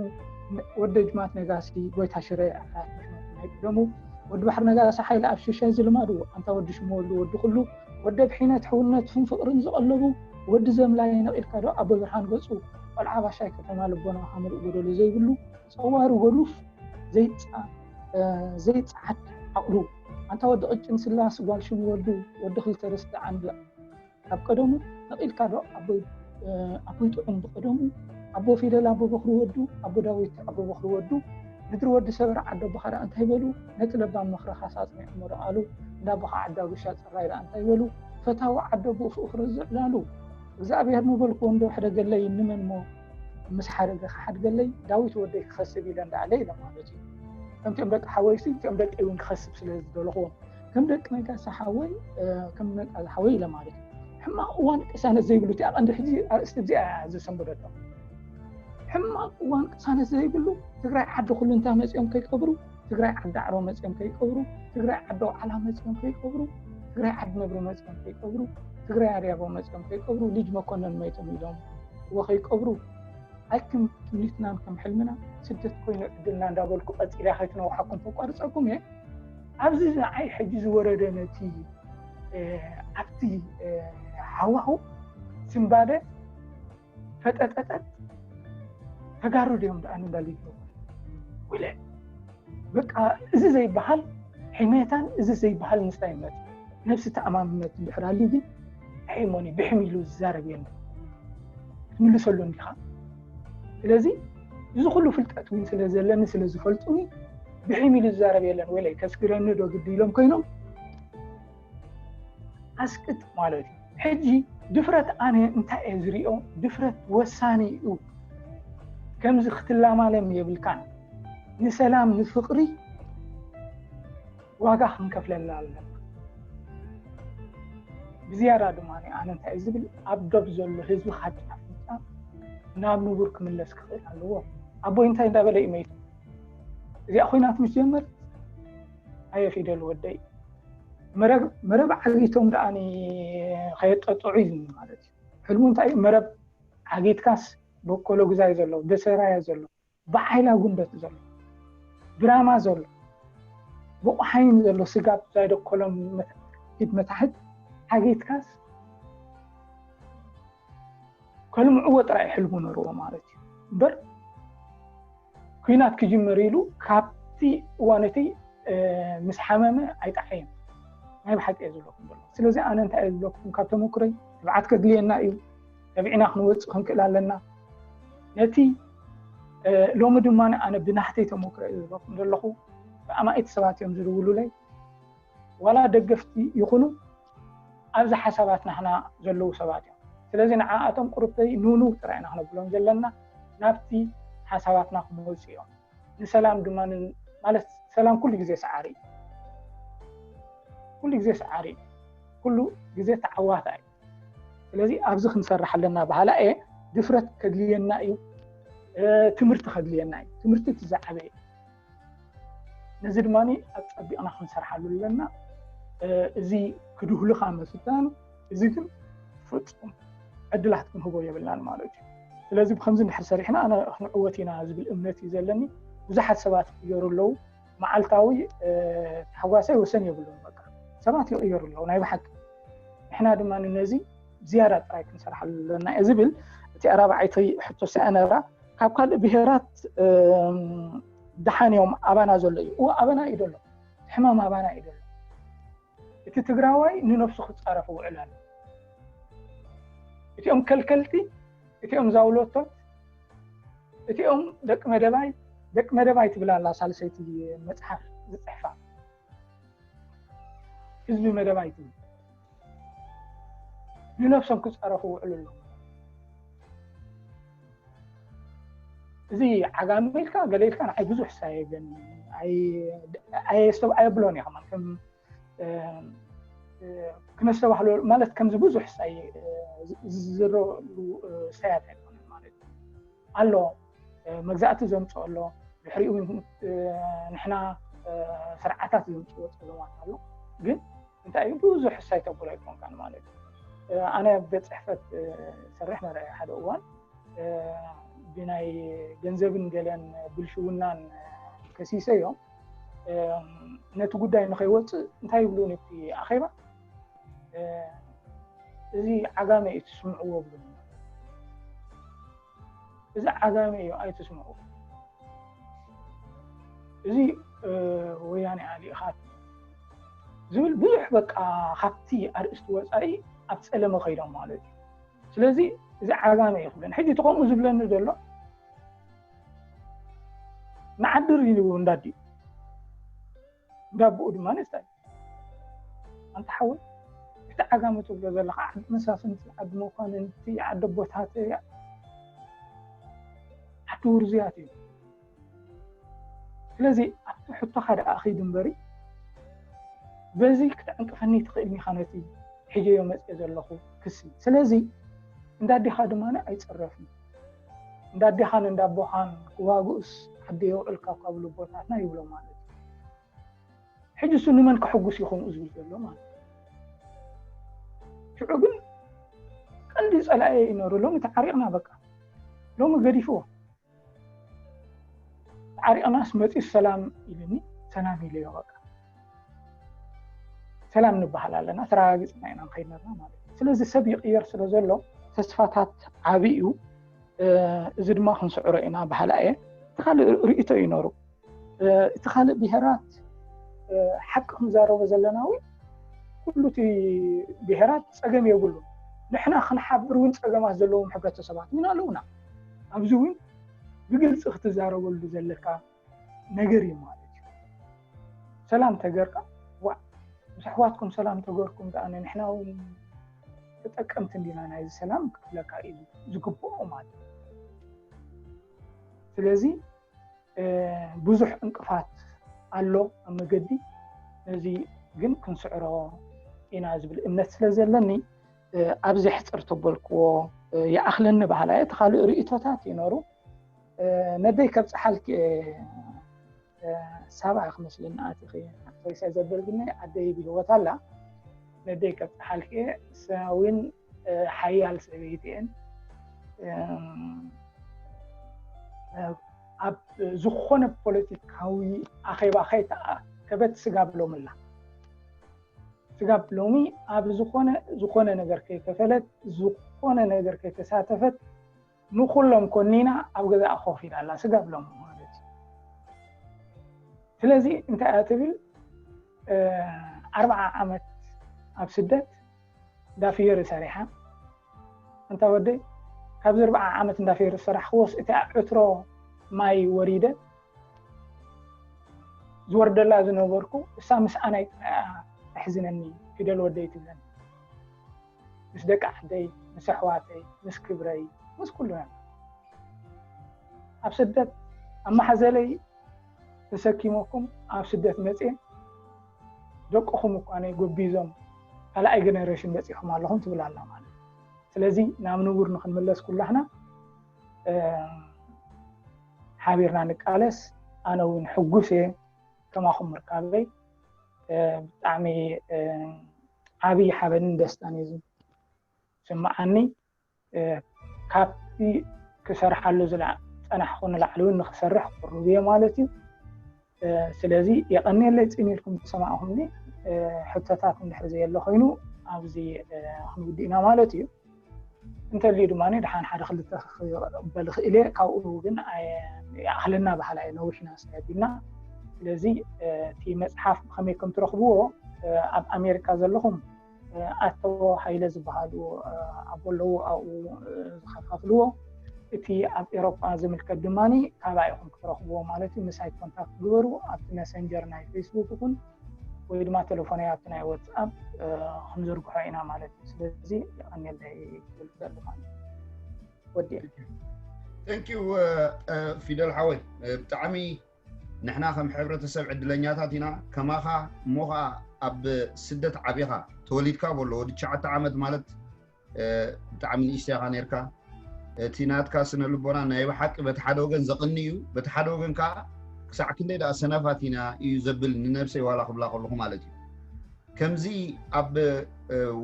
ወደ ጅማት ነጋሲ ጎይታ ሽረ ዓራት ንሽሞት ናይ ቀደሙ ወዲ ባሕሪ ነጋሲ ሓይሊ ኣብ ሽሻይ ዝልማዱ ኣንታ ወዲ ሽመወሉ ወዲ ኩሉ ወደ ብሒነት ሕውነትን ፍቕርን ዝቐለቡ ወዲ ዘምላይ ነቒልካ ዶ ኣቦ ብርሃን ገጹ ቆልዓ ባሻይ ከተማ ልቦና ከምልእ ጎደሎ ዘይብሉ ጸዋሩ ጎሉፍ ዘይጻ ዘይጻዓድ ዓቕሉ ኣንታ ወዲ ቅጭን ስላስ ጓል ሽም ወዱ ወዲ ክልተ ርስቲ ዓንዲ ካብ ቀደሙ ነቒልካ ዶ ኣቦይ ኣቦይ ጥዑም ብቀደሙ ኣቦ ፊደል ኣቦ በኽሪ ወዱ ኣቦ ዳዊት ኣቦ በኽሪ ወዱ ምድሪ ወዲ ሰበር ዓዶ በኻዳ እንታይ በሉ ነቲ ለባም ምኽርኻስ ኣጽኒዕሞ ዶ ኣሉ እንዳ ኣቦኻ ዓዳ ጉሻ ጽራይ ደኣ እንታይ በሉ ፈታዊ ዓዶ ብኡ ፍቕሪ ዝዕላሉ እግዚኣብሔር ምበልኩ እንዶ ሕደገለይ ንምንሞ ምስ ሓደገ ክሓድገለይ ዳዊት ወደይ ክኸስብ ኢለ እንዳኣለ ኢለ ማለት እዩ። ከምቲኦም ደቂ ሓወይሲ እቲኦም ደቂ እውን ክኸስብ ስለ ዝደለኹዎም ከም ደቂ ነጋሲ ሓወይ ከም ነቃ ሓወይ ኢለ ማለት እዩ። ሕማቕ እዋን ቅሳነት ዘይብሉ እቲኣ ቀንዲ ሕጂ ኣርእስቲ እዚኣ እያ ዘሰንበደቶ። ሕማቕ እዋን ቅሳነት ዘይብሉ ትግራይ ዓዲ ኩሉ እንታ መፂኦም ከይቀብሩ፣ ትግራይ ዓዲ ኣዕሮ መፂኦም ከይቀብሩ፣ ትግራይ ዓዲ ኣውዓላ መፂኦም ከይቀብሩ፣ ትግራይ ዓዲ ነብሪ መፂኦም ከይቀብሩ፣ ትግራይ ኣድያቦ መፂኦም ከይቀብሩ ልጅ መኮነን መይቶም ኢሎም እወ ከይቀብሩ ኣይክም ትምኒትናን ከም ሕልምና ስደት ኮይኑ ዕድልና እንዳበልኩ ቀፂላ ከይትነውሓኩም ተቋርፀኩም እየ። ኣብዚ ንዓይ ሕጂ ዝወረደ ነቲ ኣብቲ ሃዋሁ ስምባደ ፈጠጠጠጥ ተጋሩ ድዮም ደኣ ንዳል ይብሉ ወለ በቃ እዚ ዘይበሃል ሕሜታን እዚ ዘይበሃል ምስታይ መት ነብሲ ተኣማምነት እንድሕር ኣልዩ ግን ኣይሞኒ ብሕም ኢሉ ዝዛረብ የለን። ትምልሰሉ እንዲኻ። ስለዚ እዚ ኩሉ ፍልጠት እውን ስለ ዘለኒ ስለ ዝፈልጡኒ ብሕም ኢሉ ዝዛረብ የለን። ወለይ ከስግረኒ ዶ ግዲ ኢሎም ኮይኖም ኣስቅጥ ማለት እዩ። ሕጂ ድፍረት ኣነ እንታይ እየ ዝሪኦ? ድፍረት ወሳኒ እዩ። ከምዚ ክትላማለም የብልካን። ንሰላም ንፍቕሪ ዋጋ ክንከፍለላ ኣለና። ብዝያዳ ድማ ኣነ እንታይ ዝብል ኣብ ዶብ ዘሎ ህዝቢ ሓቂ ኣፍልጣ ናብ ንቡር ክምለስ ክኽእል ኣለዎ። ኣቦይ እንታይ እንዳበለ እዩ መይቱ? እዚኣ ኮይናት ምስ ጀመር ኣየ ፊደል ወደይ መረብ ዓጊቶም ደኣ ከየጠጥዑ እዩ ማለት እዩ። ሕልሙ እንታይ እዩ? መረብ ዓጊትካስ በቆሎ ግዛይ ዘሎ ደሰራያ ዘሎ ብዓይላ ጉንበት ዘሎ ብራማ ዘሎ ብቑሓይን ዘሎ ስጋብ ዛይደኮሎም ሂድ መታሕት ዓጊትካስ ከልምዕዎ ጥራይ ሕልሙ ነርዎ ማለት እዩ እምበር ኩናት ክጅምር ኢሉ ካብቲ እዋን እቲ ምስ ሓመመ ኣይጠዓየን። ናይ ብሓቂ እየ ዝብለኩም ዘሎ። ስለዚ ኣነ እንታይ እየ ዝብለኩም ካብ ተመክሮይ ትብዓት ከድልየና እዩ። ተብዒና ክንወፅእ ክንክእል ኣለና። ነቲ ሎሚ ድማ ኣነ ብናሕተይ ተመክሮ እየ ዝብለኩም ዘለኹ። ብኣማኢት ሰባት እዮም ዝድውሉለይ ዋላ ደገፍቲ ይኹኑ ኣብዚ ሓሳባት ናህና ዘለዉ ሰባት እዮም። ስለዚ ንዓኣቶም ቁርብተይ ኑኑ ጥራይ ኢና ክነብሎም ዘለና ናብቲ ሓሳባትና ክመፁ እዮም። ንሰላም ድማ ማለት ሰላም ኩሉ ግዜ ሰዓሪ እዩ። ኩሉ ግዜ ሰዓሪ እዩ። ኩሉ ግዜ ተዓዋታ እዩ። ስለዚ ኣብዚ ክንሰርሕ ኣለና በሃላ እየ። ድፍረት ከድልየና እዩ። ትምህርቲ ከድልየና እዩ። ትምህርቲ እቲ ዝዓበየ ነዚ ድማ ኣፀቢቕና ክንሰርሓሉ ኣለና። እዚ ክድህሉኻ መፍታን እዚ ግን ፍፁም ዕድላት ክንህቦ የብልናን ማለት እዩ። ስለዚ ብከምዚ እንድሕር ሰሪሕና ኣነ ክንዕወት ኢና ዝብል እምነት እዩ ዘለኒ። ብዙሓት ሰባት ይገሩ ኣለዉ። መዓልታዊ ተሓጓሳይ ወሰን የብሉን። በቃ ሰባት ይቕየሩ ኣለዉ ናይ ብሓቂ። ንሕና ድማ ነዚ ዝያዳ ጥራይ ክንሰርሓሉ ኣለና እየ ዝብል። እቲ ኣራብዓይተይ ሕቶ ስኣ ነራ ካብ ካልእ ብሄራት ደሓን እዮም ኣባና ዘሎ እዩ። እወ ኣባና እዩ ዘሎ። ሕማም ኣባና እዩ ዘሎ። እቲ ትግራዋይ ንነብሱ ክፃረፍ ውዕል ኣሎ። እቲኦም ከልከልቲ፣ እቲኦም ዛውሎቶት፣ እቲኦም ደቂ መደባይ፣ ደቂ መደባይ ትብል ኣላ ሳልሰይቲ መፅሓፍ ዝፅሕፋ ህዝቢ መደባይ ትብል ንነብሶም ክፃረፉ ውዕል ኣሎ። እዚ ዓጋመ ኢልካ ገለ ኢልካ ንዓይ ብዙሕ ሳየገን ኣየብሎን እየ ከማን ከም ክነስተባህሎ ማለት ከምዚ ብዙሕ ሳይ ዝዝረሉ ሳያት ኣይኮነን ማለት እዩ ኣሎ። መግዛእቲ ዘምፅኦ ኣሎ ድሕሪኡ ንሕና ስርዓታት ዘምፅዎ ፀገማት ኣሎ። ግን እንታይ እዩ ብዙሕ ሳይ ተብሎ ኣይኮንካን ማለት እዩ። ኣነ ቤት ፅሕፈት ሰርሕ መርዐ ሓደ እዋን ብናይ ገንዘብን ገለን ብልሽውናን ከሲሰዮም ነቲ ጉዳይ ንኸይወፅእ እንታይ ይብሉን እቲ ኣኼባ እዚ ዓጋመ እዩ ትስምዕዎ ብሉ እዚ ዓጋመ እዩ ኣይትስምዑ እዚ ወያኔ ኣሊእኻት ዝብል ብዙሕ በቃ ካብቲ ኣርእስቲ ወፃኢ ኣብ ፀለመ ከይዶም ማለት እዩ። ስለዚ እዚ ዓጋመ እዩ ክብለኒ ሕጂ እቲ ከምኡ ዝብለኒ ዘሎ ንዓድር ኢሉ እንዳዲኡ እንዳብኡ ድማ ንስታይ ኣንተ ሓወይ እቲ ዓጋመ ትብሎ ዘለካ ዓዲ መሳፍንቲ ዓዲ መኳንንቲ ዓዲ ቦታት ዓዲ ውርዝያት እዩ። ስለዚ ኣብቲ ሕቶኻ ደኣ ኺድ እምበሪ በዚ ክትዕንቅፈኒ ትኽእልኒ ኢኻ ነቲ ሒጀዮ መፅየ ዘለኹ ክሲ። ስለዚ እንዳዴኻ ድማ ኣይፅረፍን። እንዳዴኻን እንዳቦኻን ክዋግኡስ ዓዲ የውዕልካ ካብ ልቦታትና ይብሎ ማለት እዩ። ሕጂ እሱ ንመን ክሕጉስ ይኾን ዝብል ዘሎ ማለት እዩ። ሽዑ ግን ቀንዲ ፀላኤ ይነሩ። ሎሚ ተዓሪቕና በቃ። ሎሚ ገዲፍዎ። ተዓሪቕናስ መፂኡ ሰላም ኢሉኒ፣ ሰላም ኢለዮ በቃ። ሰላም ንበሃል ኣለና፣ ተረጋጊፅና ኢና ንኸይድ ነርና ማለት እዩ። ስለዚ ሰብ ይቕየር ስለ ዘሎ ተስፋታት ዓብዩ። እዚ ድማ ክንስዕሮ ኢና በሃላ እየ። እቲ ካልእ ርእይቶ ይነሩ። እቲ ካልእ ብሄራት ሓቂ ክንዛረቦ ዘለና እውን ኩሉ እቲ ብሄራት ፀገም የብሉ። ንሕና ክንሓብር እውን ፀገማት ዘለዎም ሕብረተሰባት እውን ኣለውና። ኣብዚ እውን ብግልፂ ክትዛረበሉ ዘለካ ነገር እዩ ማለት እዩ። ሰላም ተገርካ ዋ ምስ ኣሕዋትኩም ሰላም ተገርኩም ደኣ ንሕና እውን ተጠቀምቲ እንዲና ናይዚ ሰላም ክብለካ እዩ ዝግብኦ ማለት እዩ። ስለዚ ብዙሕ እንቅፋት ኣሎ ኣብ መገዲ። ነዚ ግን ክንስዕሮ ኢና ዝብል እምነት ስለ ዘለኒ ኣብዚ ሕፅር ተበልክዎ ይኣኽለኒ በሃላ እየ። እቲ ካልእ ርእቶታት ይነሩ። ነደይ ከብፅሓልኪ ሳባ ክመስለኒ ኣትኺ ሬሳ ዘበልግኒ ኣደይ ብህይወት ኣላ። ነደይ ከብፅሓልኪ ሳዊን ሓያል ሰበይቲ እየን። ኣብ ዝኾነ ፖለቲካዊ ኣኼባ ከይተኣከበት ስጋብ ሎምላ ስጋብ ሎሚ ኣብ ዝኾነ ነገር ከይከፈለት ዝኾነ ነገር ከይተሳተፈት ንኩሎም ኮኒና ኣብ ገዛኣ ኮፍ ኢላ ኣላ ስጋብ ሎሚ ማለት እዩ። ስለዚ እንታይ እያ ትብል? ኣርብዓ ዓመት ኣብ ስደት ዳፍየሪ ሰሪሓ እንታ ወደይ ካብዚ ኣርብዓ ዓመት እንዳፈየሩ ዝሰራሕክዎስ እቲ ዕትሮ ማይ ወሪደ ዝወርደላ ዝነበርኩ እሳ ምስ ኣናይ ተሕዝነኒ ፊደል ወደይ ትብለኒ ምስ ደቂ ዓደይ ምስ ኣሕዋተይ ምስ ክብረይ ምስ ኩሉ ኣብ ስደት ኣብ ማሕዘለይ ተሰኪመኩም ኣብ ስደት መፅየ ደቅኹም እኳ ናይ ጎቢዞም ካልኣይ ጀነሬሽን በፂኹም ኣለኹም ትብል ኣላ ማለት እዩ። ስለዚ ናብ ንቡር ንክንምለስ ኩላህና ሓቢርና ንቃለስ። ኣነ እውን ሕጉስ እየ ከማኹም ምርካበይ ብጣዕሚ ዓብዪ ሓበንን ደስታን እዩ ዝስምዓኒ። ካብቲ ክሰርሓሉ ዝፀናሕኩ ንላዕሊ እውን ንክሰርሕ ቅሩብ እየ ማለት እዩ። ስለዚ የቐንየለይ ፅን ኢልኩም ዝሰማዕኹምኒ። ሕቶታት እንድሕር ዘየለ ኮይኑ ኣብዚ ክንውድእ ኢና ማለት እዩ። እንተልዩ ድማ ደሓን ሓደ ክልተ ክቕበል ይኽእል እየ። ካብኡ ግን ይኣኽለና በሃላ እየ። ነዊሕና ሰቢልና። ስለዚ እቲ መፅሓፍ ብኸመይ ከም ትረኽብዎ ኣብ ኣሜሪካ ዘለኹም ኣቶ ሃይለ ዝበሃሉ ኣቦ ኣለዉ ኣብኡ ዝከፋፍልዎ። እቲ ኣብ ኤሮጳ ዝምልከት ድማ ካባይ ኢኹም ክትረኽብዎ ማለት እዩ። ምሳይ ኮንታክት ግበሩ ኣብቲ መሰንጀር ናይ ፌስቡክ ይኹን ወይ ድማ ቴሌፎነይ ኣብቲ ናይ ዋትስኣፕ ክንዝርግሖ ኢና ማለት እዩ። ስለዚ የቐንየለይ ክብል ክደሊ ማለት እዩ። ወዲአ። Thank you ፊደል ሓወይ ብጣዕሚ ንሕና ከም ሕብረተሰብ ዕድለኛታት ኢና። ከማኻ እሞ ኸዓ ኣብ ስደት ዓቢኻ ተወሊድካ በሎ ወዲ ትሽዓተ ዓመት ማለት ብጣዕሚ ንእሽቶ ኢኻ ነርካ። እቲ ናትካ ስነ ልቦና ናይ ብሓቂ በቲ ሓደ ወገን ዘቕኒ እዩ፣ በቲ ሓደ ወገን ከዓ ክሳዕ ክንደይ ደኣ ሰነፋት ኢና እዩ ዘብል ንነብሰይ ዋላ ክብላ ከለኹ ማለት እዩ። ከምዚ ኣብ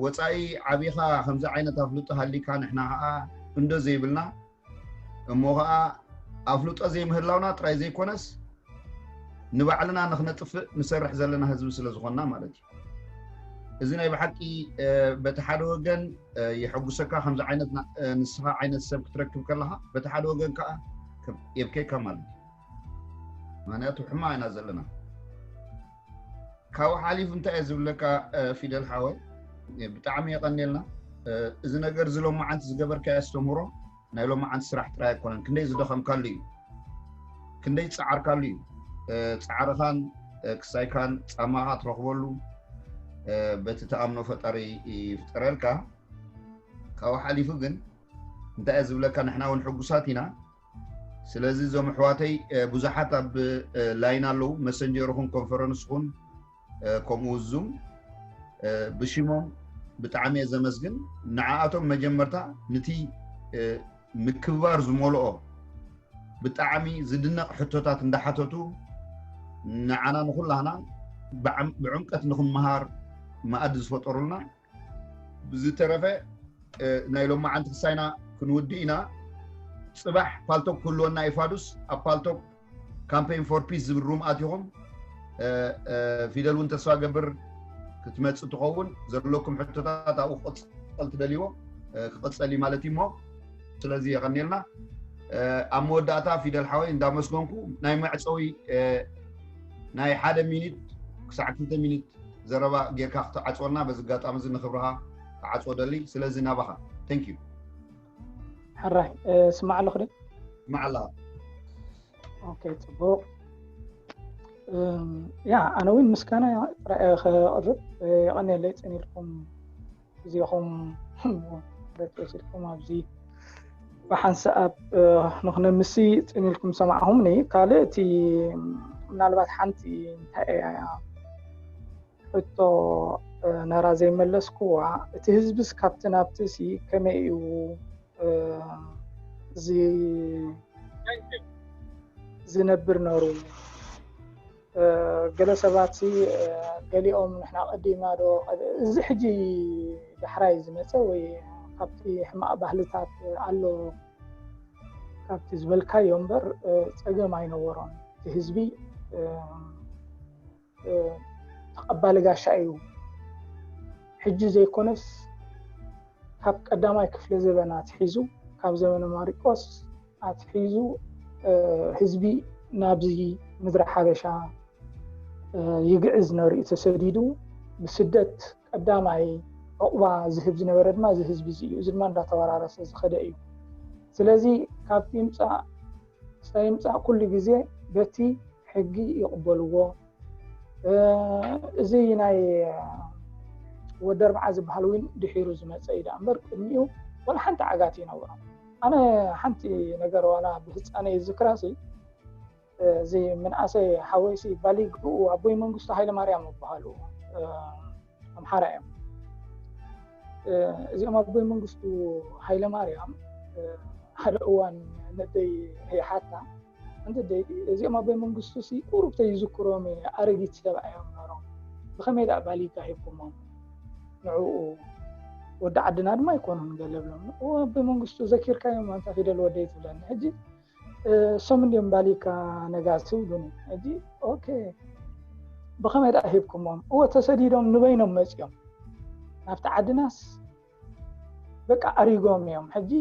ወፃኢ ዓቢኻ ከምዚ ዓይነት ኣፍልጦ ሃሊካ ንሕና ከዓ እንዶ ዘይብልና እሞ ከዓ ኣፍልጦ ዘይምህላውና ጥራይ ዘይኮነስ ንባዕልና ንክነጥፍእ ንሰርሕ ዘለና ህዝቢ ስለ ዝኾንና ማለት እዩ። እዚ ናይ ብሓቂ በቲ ሓደ ወገን የሐጉሰካ ከምዚ ዓይነት ንስኻ ዓይነት ሰብ ክትረክብ ከለኻ በቲ ሓደ ወገን ከዓ የብከይካ ማለት እዩ። ምክንያቱ ሕማ ኢና ዘለና። ካብኡ ሓሊፉ እንታይ እየ ዝብለካ ፊደል ሓወይ ብጣዕሚ የቐንየልና። እዚ ነገር እዚ ሎማዓንቲ ዝገበርካዮ ኣስተምህሮ ናይ ሎማዓንቲ ስራሕ ጥራይ ኣይኮነን። ክንደይ ዝደኸምካሉ እዩ፣ ክንደይ ዝፀዓርካሉ እዩ። ፃዕርኻን ክሳይካን ፃማኻ ትረኽበሉ በቲ ተኣምኖ ፈጣሪ ይፍጠረልካ። ካብኡ ሓሊፉ ግን እንታይ እየ ዝብለካ፣ ንሕና እውን ሕጉሳት ኢና። ስለዚ እዞም ኣሕዋተይ ብዙሓት ኣብ ላይን ኣለዉ፣ መሰንጀር ኹን ኮንፈረንስ ኹን ከምኡ ዙም ብሽሞም ብጣዕሚ እየ ዘመስግን። ንዓኣቶም መጀመርታ ንቲ ምክብባር ዝመልኦ ብጣዕሚ ዝድነቕ ሕቶታት እንዳሓተቱ ንዓና ንኹላህና ብዕምቀት ንክመሃር መኣዲ ዝፈጠሩልና። ብዝተረፈ ናይ ሎማዓንቲ ክሳይና ክንውድእ ኢና። ፅባሕ ፓልቶክ ክህልወና እዩ ፋዱስ። ኣብ ፓልቶክ ካምፔን ፎር ፒስ ዝብል ሩም ኣቲኹም ፊደል እውን ተስፋ ገብር ክትመፅእ ትኸውን። ዘለኩም ሕቶታት ኣብኡ ክቕፀል ትደልይዎ ክቕፀል እዩ ማለት እዩ። እሞ ስለዚ የቐኒልና። ኣብ መወዳእታ ፊደል ሓወይ እንዳመስገንኩ ናይ መዕፀዊ ናይ ሓደ ሚኒት ክሳዕ ክልተ ሚኒት ዘረባ ጌርካ ክትዓፅወልና በዚ ኣጋጣሚ እዚ ንክብርኻ ክዓፅዎ ደሊ። ስለዚ ናባኻ። Thank you። ሕራይ ስማዕ ኣለኹ ዶ? ስማዕ ኣለኻ። ኦኬ፣ ፅቡቕ። ያ፣ ኣነ እውን ምስጋና ጥራይ ከቕርብ። የቐንየለይ፣ ፅን ኢልኩም ግዜኹም ወሲድኩም ኣብዚ ብሓንሳእ ንክነምሲ ፅን ኢልኩም ሰማዕኹምኒ። ካልእ እቲ ምናልባት ሓንቲ እንታይ እያ ሕቶ ነራ ዘይመለስኩዋ፣ እቲ ህዝብስ ካብቲ ናብቲ ሲ ከመይ እዩ ዝነብር ነሩ? ገለ ሰባት ገሊኦም ንሕና ቀዲምና ዶ፣ እዚ ሕጂ ዳሕራይ ዝመፀ ወይ ካብቲ ሕማቕ ባህልታት ኣሎ ካብቲ ዝበልካዮ እምበር ፀገም ኣይነበሮን። እቲ ህዝቢ ተቐባሊ ጋሻ እዩ። ሕጂ ዘይኮነስ ካብ ቀዳማይ ክፍለ ዘበን ኣትሒዙ፣ ካብ ዘመነ ማሪቆስ ኣትሒዙ ህዝቢ ናብዚ ምድሪ ሓበሻ ይግዕዝ ነሩ እዩ ተሰዲዱ። ብስደት ቀዳማይ ዕቑባ ዝህብ ዝነበረ ድማ እዚ ህዝቢ እዚ እዩ። እዚ ድማ እንዳተወራረሰ ዝኸደ እዩ። ስለዚ ካብቲ ይምፃእ ክሳብ ይምፃእ ኩሉ ግዜ በቲ ሕጊ ይቕበልዎ። እዚ ናይ ወዲ ኣርብዓ ዝበሃል እውን ድሒሩ ዝመፀ እዩ ደኣ እምበር ቅድሚኡ ዋላ ሓንቲ ዓጋት ይነበሮም። ኣነ ሓንቲ ነገር ዋላ ብህፃነይ ዝክራሲ እዚ ምንኣሰይ ሓወይሲ ባሊግኡ ኣቦይ መንግስቱ ሃይለማርያም ይበሃሉ፣ ኣምሓራ እዮም። እዚኦም ኣቦይ መንግስቱ ሃይለማርያም ሓደ እዋን ነደይ ይሓታ፣ እንተ ደይ እዚኦም ኣቦይ መንግስቱ ሲ ቁሩብ ተይዝክሮም ኣረጊት ሰብኣይ እዮም ነሮም፣ ብኸመይ ደኣ ባሊጋ ሂብኩሞም ንዕኡ? ወዲ ዓድና ድማ ኣይኮኑን ገለ ብሎም። ኣቦይ መንግስቱ ዘኪርካዮም ኣንታ ፊደል ወደይ ትብለኒ። ሕጂ እሶም እንዲዮም ባሊካ ነጋሲ ይብሉኒ። ሕጂ ኦኬ ብኸመይ ደኣ ሂብኩሞም? እወ ተሰዲዶም ንበይኖም መፂኦም ናብቲ ዓድናስ በቃ ኣሪጎም እዮም። ሕጂ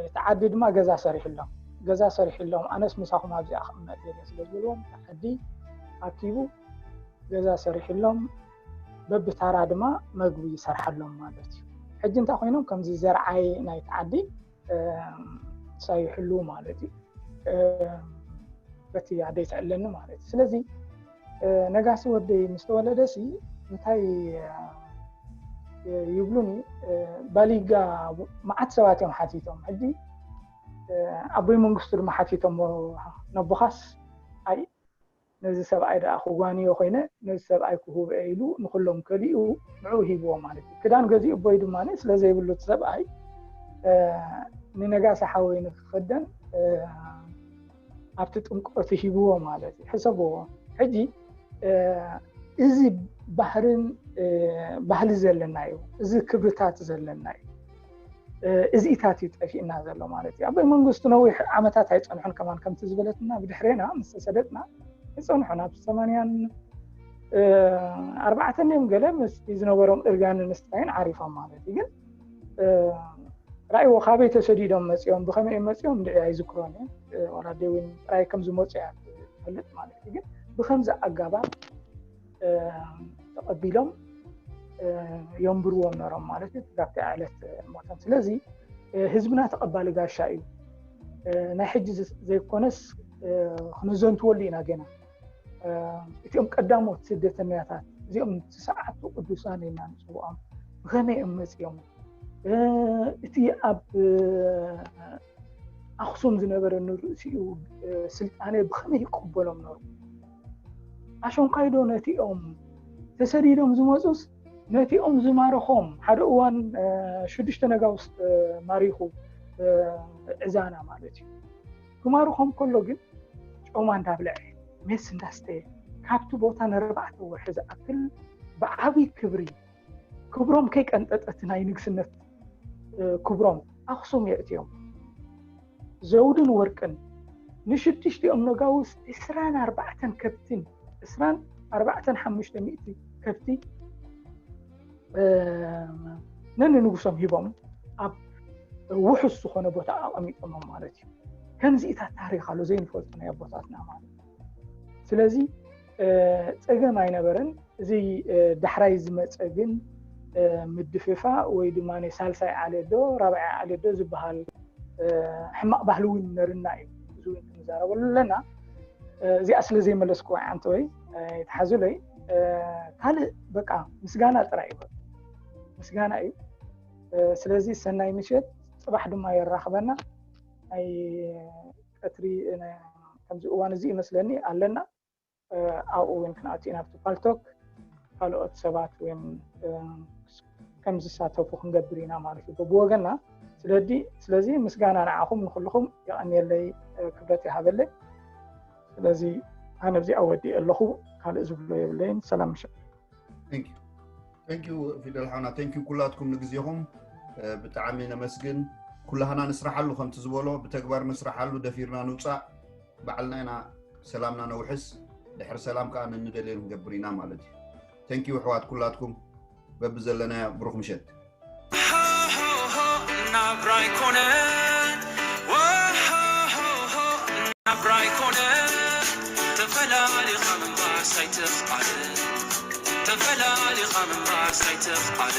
እቲ ዓዲ ድማ ገዛ ሰሪሕሎም፣ ገዛ ሰሪሕሎም፣ ኣነስ ምሳኹም ኣብዚኣ ክቕመጥ እየ ስለ ዝበልዎም እቲ ዓዲ ኣኪቡ ገዛ ሰሪሕሎም፣ በብታራ ድማ መግቢ ይሰርሓሎም ማለት እዩ። ሕጂ እንታይ ኮይኖም ከምዚ ዘርዓይ ናይቲ ዓዲ ሳይሕሉ ማለት እዩ። በቲ ኣደይ ትዕለኒ ማለት እዩ። ስለዚ ነጋሲ ወደይ ምስ ተወለደ ሲ እንታይ ይብሉኒ፣ ባሊጋ መዓት ሰባት እዮም ሓቲቶም። ሕጂ ኣቦይ መንግስቱ ድማ ሓቲቶም፣ ነቦኻስ ኣይ ነዚ ሰብኣይ ደኣ ክጓንዮ ኮይነ ነዚ ሰብኣይ ክህቦ ኢሉ ንኩሎም ከሊኡ ንዕኡ ሂብዎ ማለት እዩ። ክዳን ገዚኡ ኣቦይ ድማ ስለ ዘይብሉ እቲ ሰብኣይ ንነጋሲ ሓወይ ንክክደን ኣብቲ ጥምቀቱ ሂብዎ ማለት እዩ። ሕሰብዎ ሕጂ እዚ ባህርን ባህሊ ዘለና እዩ፣ እዚ ክብርታት ዘለና እዩ። እዚኢታት እዩ ጠፊእና ዘሎ ማለት እዩ። ኣቦይ መንግስቱ ነዊሕ ዓመታት ኣይፀንሑን ከማን ከምቲ ዝበለትና ብድሕሬና ምስ ተሰደጥና ኣይፀንሑን ኣብ ሰማንያን ኣርባዕተን እዮም ገለ ምስ ዝነበሮም እርጋንን ምስታይን ዓሪፎም ማለት እዩ። ግን ራእይዎ ካበይ ተሰዲዶም መፂኦም ብኸመይ እዮም መፂኦም እንድዒ ኣይዝክሮን እየ። ዋላ ኣደይ እውን ጥራይ ከም ዝመፁ እያ ትፈልጥ ማለት እዩ። ግን ብኸምዚ ኣጋባብ ተቐቢሎም የንብርዎም ነሮም ማለት እዩ። ጋብቲ ዕለት ሞቶም ስለዚ ህዝብና ተቐባሊ ጋሻ እዩ። ናይ ሕጂ ዘይኮነስ ክንዘንትወሉ ኢና ገና። እቲኦም ቀዳሞት ስደተኛታት እዚኦም ትስዓቱ ቅዱሳን ኢና ንፅውዖም። ብኸመይ እዮም መፂኦም? እቲ ኣብ ኣክሱም ዝነበረ ንርእሲኡ ስልጣነ ብኸመይ ይቀበሎም ነሩ? ኣሸንኳይዶ ነቲኦም ተሰዲዶም ዝመፁስ ነቲኦም ዝማረኾም ሓደ እዋን ሽዱሽተ ነጋውስ ማሪኹ እዛና ማለት እዩ። ክማርኾም ከሎ ግን ጮማ እንዳብለዐ ሜስ እንዳስተየ ካብቲ ቦታ ንርባዕተ ወርሒ ዝኣክል ብዓብይ ክብሪ ክብሮም ከይቀንጠጠት ናይ ንግስነት ክብሮም ኣክሱም የእትዮም። ዘውድን ወርቅን ንሽዱሽቲኦም ነጋውስ ዕስራን ኣርባዕተን ከብትን ዕስራን ኣርባዕተን ሓሙሽተ ሚእቲ ከብቲ ነንንጉሶም ሂቦም ኣብ ውሑስ ዝኾነ ቦታ ኣቐሚጦሞም ማለት እዩ። ከምዚኢታት ታሪኽ ኣሎ ዘይንፈልጦ ናይ ኣቦታትና ማለት እዩ። ስለዚ ፀገም ኣይነበረን። እዚ ዳሕራይ ዝመፀ ግን ምድፍፋእ ወይ ድማ ሳልሳይ ዓሌት ዶ ራብዓይ ዓሌት ዶ ዝበሃል ሕማቕ ባህሊ እውን ነርና እዩ። እዚ እውን ክንዛረበሉ ኣለና። እዚኣ ስለ ዘይመለስኩ ዓንተ ወይ ይትሓዙለይ። ካልእ በቃ ምስጋና ጥራይ እዩ፣ ምስጋና እዩ። ስለዚ ሰናይ ምሸት፣ ፅባሕ ድማ የራኽበና። ናይ ቀትሪ ከምዚ እዋን እዚ ይመስለኒ ኣለና። ኣብኡ እውን ክንኣቱ ኢና ኣብቲ ፓልቶክ ካልኦት ሰባት እውን ከም ዝሳተፉ ክንገብር ኢና ማለት እዩ። ብወገና ስለዚ ምስጋና ንዓኹም ንኩልኹም የቐንየለይ፣ ክብረት ይሃበለይ። ስለዚ ኣነ ኣብዚኣ ወዲእ ኣለኹ፣ ካልእ ዝብሎ የብለይን። ሰላም ምሸት። ቴንኪዩ ፊደል ሓውና፣ ቴንኪዩ ኩላትኩም ንግዜኹም ብጣዕሚ ነመስግን። ኩላህና ንስራሓሉ፣ ከምቲ ዝበሎ ብተግባር ንስራሓሉ፣ ደፊርና ንውፃእ፣ ባዕልና ኢና ሰላምና ነውሕስ፣ ድሕሪ ሰላም ከዓ ንንደልዮ ንገብር ኢና ማለት እዩ። ቴንኪዩ ኣሕዋት ኩላትኩም፣ በብዘለናዮ ብሩኽ ምሸት። ናብራ ኣይኮነ ናብራ ኣይኮነ ተፈላሊኻ ምንባስ ኣይትኽኣል ተፈላሊኻ ምንባስ ኣይትኽኣል